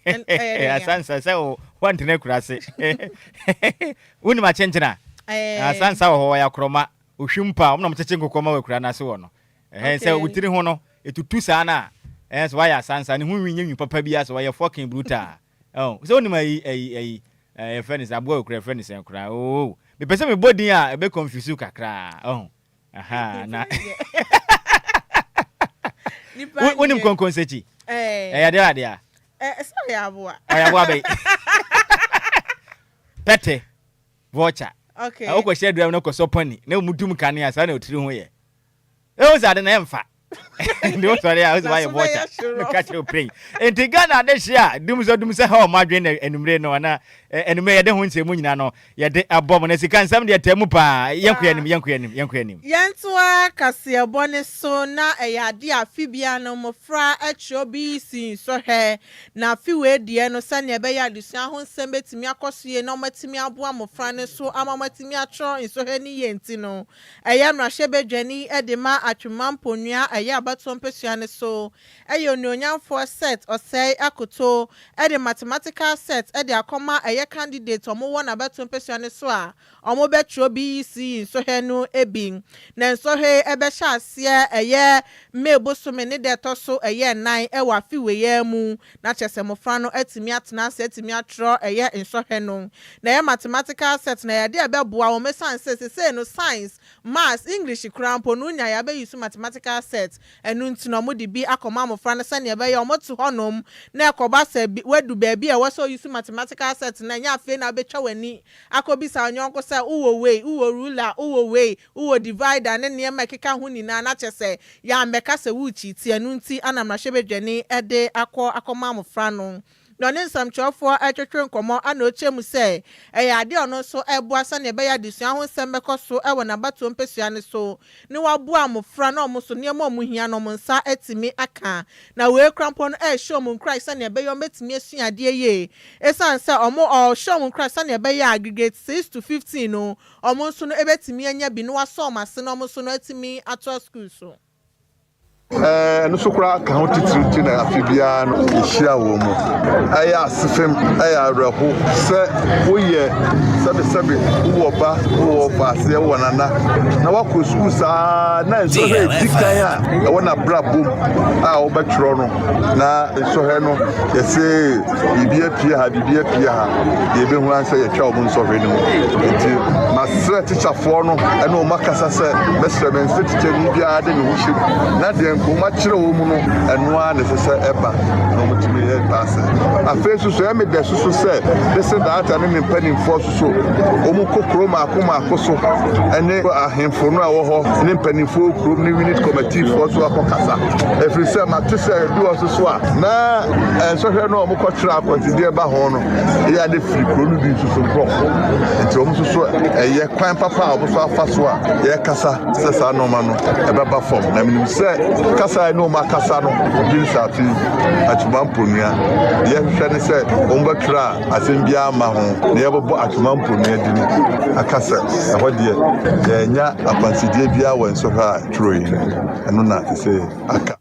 Asansa sɛ wo woantena akuraase. Wonim akyenkyena? Asansa wɔ hɔ, wɔyɛ akorɔma, ohwim pa, wɔn na wɔkyekye nkokɔ ma wɔ akura no ase wɔ no. Ɛhɛn, sɛ wo tiri ho no, ɛtutu saa no a, ɛhɛn, sɛ woayɛ asansa, ne ho nwi nyɛ nwi papa biara, sɛ wɔyɛ fucking brutal. Ɛho, sɛ wonim ayi, ayi, ayi, ɛɛ, yɛfrɛ no sɛ aboa wɔ kura, yɛfrɛ no sɛn koraa, oo, mepɛ sɛ mebɔ din a ɛbɛ confuse wo kakraa, ɔho. Aha, na wonim kɔnkɔnsakyi? Ɛyɛ adeɛ adeɛ a? Ɛsɛ ɔyɛ aboa. Ɔyɛ aboa bɛyi. Pɛtɛ, vulture. Okay. Wokɔhyɛ adura mu na kɔsɔ pɔni na mu dum kanea saa na otiri ho yɛ. Ehu sɛ ade na ɛmfa. Nti wosɔre a wosɛ wayɛ bɔɔkya. Meka kyerɛ wo pɛn. Nti Ghana de hye a dumsɔ dumsɔ ha ɔmo adwene na anumere no ana anumere yɛde ho nsɛm mu nyinaa no yɛde abɔ mo na sika nsɛm deɛ taa mu paa. Yɛnkɔ yɛn anim yɛnkɔ yɛn anim yɛnkɔ yɛn anim. Yɛntoa kaseɛbɔ no so na ɛyɛ adeɛ a afe biara no mmofra kyerɛw BEC nsɔhwɛ. Na afe wei deɛ no sɛdeɛ ɛbɛyɛ a adesua ho nsɛm bɛtumi akɔ so yie na wɔatumi aboa mmofra no so ama wɔatumi atwerɛ nsɔhwɛ no yie nti no, ɛyɛ mmarahyɛbadwani de ma Atwima Mponua ɛyɛ abatoɔ mpasua no so ɛyɛ Onuonyamfoɔ Seth Osei Akoto de Mathematical set de akɔma ɛyɛ candidate wɔn wɔ n'abatoɔ mpasua no so a wɔbɛtwerɛ BECE nsɔhwɛ no bi. Na nsɔhwɛ yi bɛhyɛ aseɛ ɛyɛ May bosome ne da ɛtɔ so ɛyɛ nnan wɔ afe wei ara mu. Na kyerɛ sɛ mmɔfra no atumi atena ase atumi atwerɛ ɛyɛ nsɔhwɛ no. Na ɛyɛ mathematical set na ɛyɛ adeɛ a ɛbɛboa wɔn ɛsiane sɛ sesei no science, maths, English koraa mpo no wonya yɛabɛ use mathematical set. Ɛno nti no wɔde bi akɔma mmɔfra no sɛdeɛ ɛbɛyɛ a wɔte hɔnom na ɛkɔba sɛ woadu baabi a ɛwɔ sɛ wo use mathematical set no a ɛnyɛ afei na wobɛtwa w'ani akɔbisa wo yɔnko sɛ wowɔ wei, wowɔ ruler, wowɔ wei, wowɔ divider ne nneɛma a ɛkeka ho nyinaa na kyerɛ sɛ yɛammɛka sɛ worekyiti. Ɛno nti na mmarahyɛbadwani de akɔ akɔma mmofra no. Na ɔne nsɛmtwerɛfoɔ retwetwe nkɔmmɔ na ɔkyerɛ mu sɛ ɛyɛ adeɛ a ɔno nso reboa sɛdeɛ ɛbɛyɛ adesua ho nsɛm bɛkɔ so wɔ n'abatoɔ mpasua no so na waboa mmofra na wɔn nso nneɛma a wɔhia no wɔn nsa atumi aka. Na wei koraa mpo no ɛrehyɛ wɔn nkuran sɛnea ɛbɛyɛ wɔbɛtumi asua adeɛ yie. Ɛsiane sɛ wɔn ɔrehyɛ wɔn nkuran sɛnea ɛbɛyɛ a aggregate 6 to 15 no wɔn nso no bɛtumi anya bi na wasɔ wɔn ase na wɔn nso no atumi atoa sukuu so. Ɛno nso koraa ka ho titiriw nti na afe biara no yɛhyia wɔ mu. Ɛyɛ asefem, ɛyɛ awerɛho sɛ woyɛ sɛbesɛbe, wowɔ ba, wowɔ ɔfaaseɛ, wowɔ nana, na woakɔ sukuu saa na nsɔhwɛ a ɛdi kan a ɛwɔ n'abrabɔ mu a wobɛtwerɛ no na nsɔhwɛ no yɛse biribi apue ha, biribi apue ha, deɛ yɛbɛhu ara sɛ yɛtwa wɔn nsɔhwɛ no mu. Nti masrɛ tikyafoɔ no ne wɔn akasa sɛ mɛsrɛ me nsɛ tikyani biara de ne ho hyɛ mu na deɛ nka wɔn akyerɛ wɔn mu no ɛno ara na ɛsɛ sɛ ɛba na wɔtumi paase. Afei nso so ɛyɛ me dɛ soso sɛ bese daata ne ne mpanimfoɔ soso wɔn kɔ kuro mmaako mmaako so ne ahemfo no a ɛwɔ hɔ ne mpanimfoɔ kurom ne unit committee foɔ so akɔ kasa ɛfiri sɛ mate sɛ ebi wɔ so so a na nsɔhwɛ no a wɔkɔtwerɛ akwansideɛ ba ho no ɛyɛ ade firi kuro no bi nso so nkurɔfoɔ nti wɔn nso so ɛyɛ kwan papa a wɔn nso afa so a yɛkasa sɛ saa nneɛma no ɛbɛba fam na menim sɛ kasa ne wɔn akasa no bi nsaate atwuma mponua yɛhwehwɛ ne sɛ wɔn bɛtwerɛ a asɛm biara mma ho na yɛbɛbɔ atwuma mponua dini aka sɛ ɛhɔ deɛ yɛanya akwansideɛ biara wɔ nsɔhwɛ a twerɛ yi no ɛno na te sɛ aka.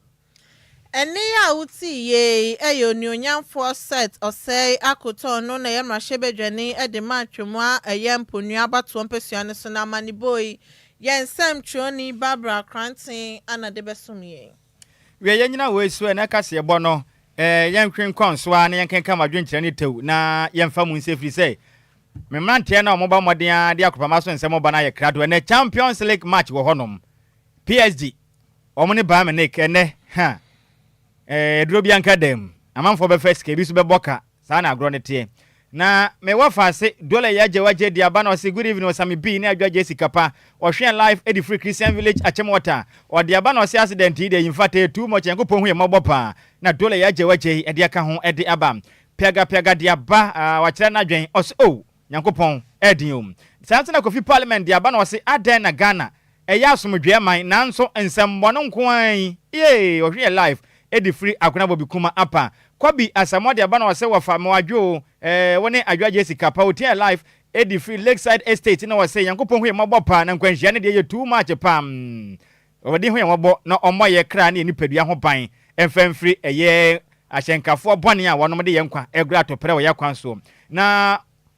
Ɛnne a wotee yei yɛ Onuonyamfoɔ Seth Osei Akoto ɔno na ɛyɛ mmarahyɛbadwani de ma Atwemu a ɛyɛ Mponua abatoɔ mpasua no so na amanebɔ yi yɛn nsɛmtwerɛni Barbara Koranteng na de bɛsom yɛn. Wie yɛnyina wei so ɛnɛ kaseɛbɔ no eh, yɛntwe nkɔn so ara na yɛnkenkan adwenkyerɛ ne tɛw na yɛmfa mu nsa ɛfiri sɛ me mmeranteɛ no a wɔbɔ mmɔden ara de akropama so nsɛm ba no ayɛ krado. Ɛnɛ Champions League match wɔ hɔnom. PSG wɔn ne Bayern Munich ɛnɛ ha eh, aduro bi anka dam. Amanfoɔ bɛfa sika, ebi nso bɛbɔ ka. Saa na agorɔ no teɛ. Na me wɔfa ase Dole Yagye wagye di aba na ɔse good evening Osame B ne Adwo Agye sika pa. Ɔhwɛn live edi firi Christian Village Achimota. Ɔde aba na ɔse accident yi deɛ infact ɛyɛ too much Nyankopɔn hu yɛn mmɔbɔ paa. Na Dole Yagye wagye ɛde aka ho ɛde aba. Piaga Piaga de aba ah wakyerɛ n'adwen ɔse oh Nyankopɔn ɛɛden o. Saa nso na Kofi Parliament de aba na ɔse adɛn na Ghana ɛyɛ asomdwoeɛ man nanso nsɛmmɔne nko ara yi yee ɔhwe yɛ live ɛde firi Agona Bobi Kuma apa Kwabi Asamoah de aba na ɔse wɔfa me wadwo o eh wo ne Adwoa Jessica pa otia yɛ live ɛde firi Lakeside Estate na ɔse Nyankopɔn hu yɛ mmɔbɔ paa na nkwanhyia no deɛ yɛ too much paa mm Awurade hu yɛn mmɔbɔ na ɔmmɔ yɛ kra ne yɛ nipadua ho ban mfa mfiri ɛyɛ ahyɛnkafoɔ bɔne a wɔnom de yɛn nkwa ɛgorɔ atɔprɛ wɔ yɛ kwan soɔ. Na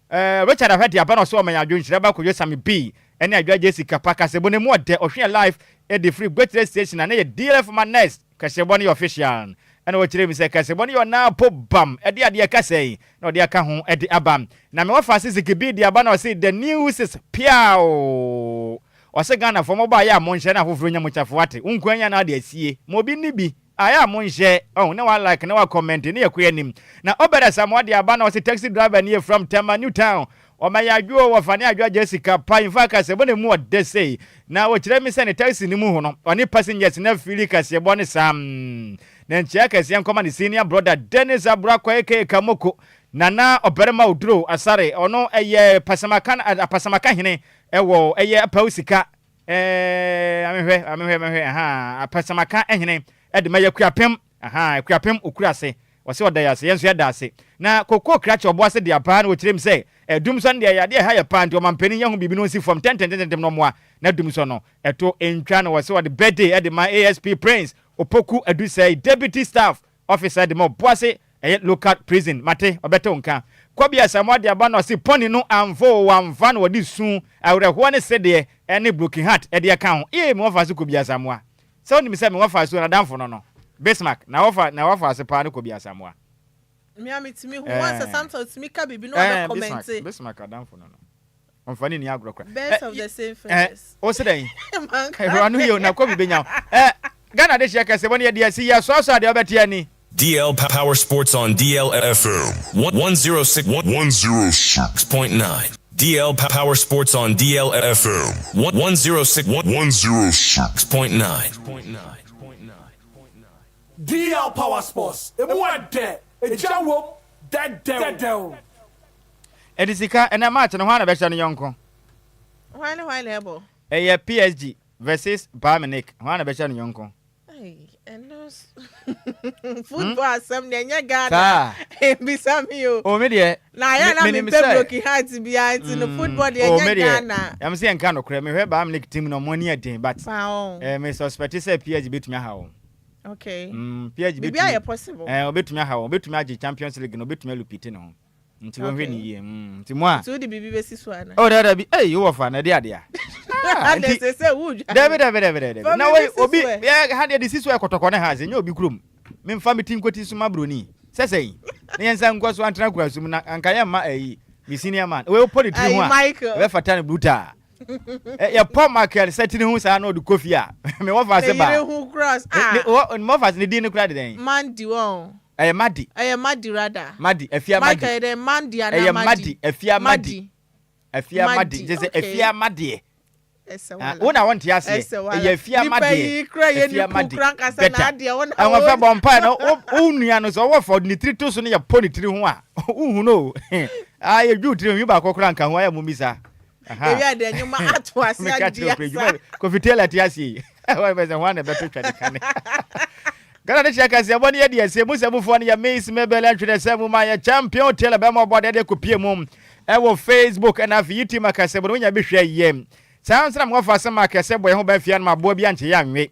eh, Richard Ahwɛ de aba na ɔsɛ ɔma yɛn adwo nhyira ba Kojo Sammy B ɛne Adwoa Jessica pa kasɛbɔ no mu ɔdɛ ɔhwe yɛn live ɛde firi Gwetre station a na yɛ DLF ma next kasɛbɔ no yɛ official ɛna ɔkyerɛ mu sɛ kasɛbɔ no yɛ ɔnaa po bam ɛde adeɛ kasa yi na ɔde aka ho ɛde aba na me wɔfa ase Ziki B de aba na ɔse the news is piaoo Ɔse Ghanafoɔ mobɔ a yɛ a monhyɛ na afoforɔ nya mo kyɛfa wate, wo nkoa nya na wode asie, ma obi nni bi a yɛ a monhyɛ oh na wa like na wa comment ne yɛkɔ yɛnim. Na Obed Asamoah de aba na ɔse taxi driver nie from Tema New Town. Ɔma yɛ adwo o, wɔfa ne adwo agya sika pa, in fact kaseɛbɔ na ɛmu ɔdɛ sei. Na ɔkyerɛ me sɛ ne taxi no mu ho no, ɔne passengers no afili kaseɛbɔ no saa. Mm. Na nkyia kɛseɛ nkɔma ne senior brother Dennis Aburakwa aka Kamoko, Nana Ɔbarima Oduro Asare, ɔno ɛyɛ Pasamaka, Apasamaka hene ɛwɔ ɛyɛ Apawu Sika, ɛɛ, amehwɛ, amehwɛ, amehwɛ, ahaa, Apasamaka hene ɛde ma yɛ Akuapem. Ahaa Akuapem Okurase, ɔse ɔda yɛ ase, yɛn nso yɛda ase. Na Kokoo Krakye Ɔboase de abaa na ɔkyerɛ mu sɛ, Dumsɔ no deɛ ɛyɛ adeɛ a ɛha yɛ paa nti ɔmanpanin nyɛ ho biribi na ɔnsi fam ntɛntɛntɛntɛm na ɔmmoa na dumsɔ no ɛto ntwa. Na ɔse ɔde birthday de ma ASP Prince Opoku Adusei, Deputy Staff Officer de ma Ɔboase ɛyɛ Local Prison. Mate, ɔbɛte wo nka. Kɔbi Asamoah de aba na ɔse pony no amfa oo wamfa na ɔde su, awerɛhoɔ ne sedeɛ ne broken heart de ɛka ho. Ee me wɔfa so Kɔbi Asamoah. Sɛ wonim sɛ me wɔfa asuo n'adamfo no no, Bismarck, na wɔfa na wɔfa ase paa no kɔ bi Asamoah. Me a metumi hu wɔn sɛ sometimes otumi ka biribi na ɔbɛ comment. Bismarck, Bismarck adamfo no no. Ɔmfa ne ni agorɔ kora. Birds of the same feathers. Wo se dɛn? Hwɛ ano yie na kɔ bi benya wo. Eh, Ghana de hyeɛ kɛse bɔ ne yɛde asi yɛ soasoa deɛ wobɛte ani. DL Power Sports on DL FM 106 106.9. DL Power Sports on DL FM 106 106.9. DL Power Sports, emu ɛdɛ, egya wom, dɛdɛw. Ɛde sika, ɛnɛ match no hwan na bɛhyɛ no yɔnko? Hwan ne hwan na ɛbɔ? Ɛyɛ PSG versus Bayern Munich, hwan na bɛhyɛ no yɔnko? Football hmm? asɛm deɛ ɛnyɛ Ghana. Bisa mi o. O mi deɛ. Na ayɛ na mi mpɛ broken heart biara nti no hmm. football deɛ ɛnyɛ Ghana. Yam sɛ nka nokorɛ mehwɛ Bayern Munich team na ɔmo ani yɛ den but. Eh, me suspect sɛ PSG betumi aha wɔn. Okay. Mm, PSG betumi. Bibi ayɛ possible. Eh, obetumi aha wɔn, obetumi agye Champions League na obetumi alupite ne ho. Nti wɔnhwɛ ne yie. Mm, nti mo a. Nti wode biribi bɛsi so ana? Oh, dabi, ei, wowɔ fa na ɛde adeɛ a. Ah, nti, sɛ sɛ wodwa. Dabi, dabi, dabi, dabi. Na wei, obi, yɛ, ha deɛ de si so yɛ kɔtɔkɔ ne ha ase, nyɛ obi kurom. Memfa me ti nkɔti so ma broni. Sɛ sɛn? Na yɛn nsa nkɔ so antena kura sum na anka yɛn mma ayi, me senior man. Wei wopɔ ne tiri ho a, ɛbɛfata no brutal. Yɛpɔ Michael sɛ tiri ho saa na ɔde kɔ fie a, me wɔfa ase ba. Ne yere ho cross. Ah. Ne wɔfa ase ne din no kura de dɛn? Mandy wɔn. Ɛyɛ Madi. Ɛyɛ Madi rather. Madi, Afia Madi. Michael yɛ dɛ Mandi anaa Ɛyɛ Madi, Afia Madi. Afia Madi, nti sɛ Afia Madeɛ. Ɛsɛ wala. Wo na wɔnte aseɛ. Ɛsɛ wala. Ɛyɛ Afia Nipa Madeɛ. yi kura yɛ Afia ne Madi. kura nkasa Better. na adeɛ wo na Ɛwɔ fɛ wo. bɔ mpae no, wo wo nua no sɛ ɔwɔ fɛ ɔde ne tiri to so no yɛ pɔ ne tiri ho a, wohu no o. Ah, yɛ dwu tiri ho, nwi baako koraa nka ho, ayɛ mo mmisa. Ewi a deɛ nnwuma ato ase Meka adi kyerɛ okura asa. adwuma Kofi Taylor te ase yi. Wɔn bɛ sɛ wɔn na ɛbɛto twɛ ne kane. Ghana de hyɛ kɛseɛ bɔ ne yɛ deɛ sɛ mu sɛ mufoɔ no yɛ Miss Mabel Antwerɛ sɛ mu ma yɛ champion Taylor bɛma ɔbɔ deɛ de kɔpie mu ɛwɔ Facebook ɛna afei YouTube akɛseɛ bɔ no wonya bi hwɛ yɛ. Saa nso na mewɔfa asɛm akɛseɛ bɔ yɛn ho ban fie anom aboa bi ankye yɛ anwe.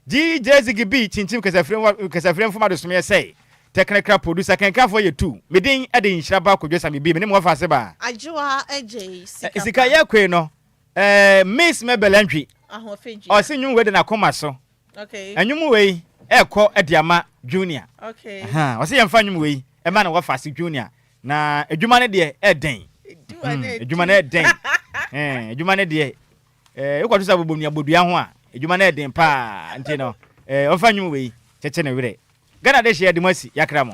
GJ Ziggy B kyinkyim kasafire mfom adesomeɛ sɛ Technical producer kenkanfoɔ yɛ tu. Me din de Nhyira Ba Kojo Sami B. Me ne mo wɔfa ase ba. Adwoa Adjei Sika Pa. Sika yɛ koe no eh, Miss Mabel Antwi. Ahoɔfɛ dua. Ɔse nnwom wei de n'akoma so. Okay. Nnwom wei ɛkɔ de ama Junior. Okay. Aha, ɔse yɛmfa nnwom wei ɛma no wɔfa ase Junior. Na adwuma no deɛ ɛdɛn. Adwuma no ɛdɛn. Adwuma no deɛ Eh, wokɔto sɛ abobɔ nua bodua ho a, adwuma no yɛ den paa. Nti no, eh, ɔmfa nnwom wei kyekye ne werɛ. Ghana dehyeɛ de mo asi, yɛakra mo.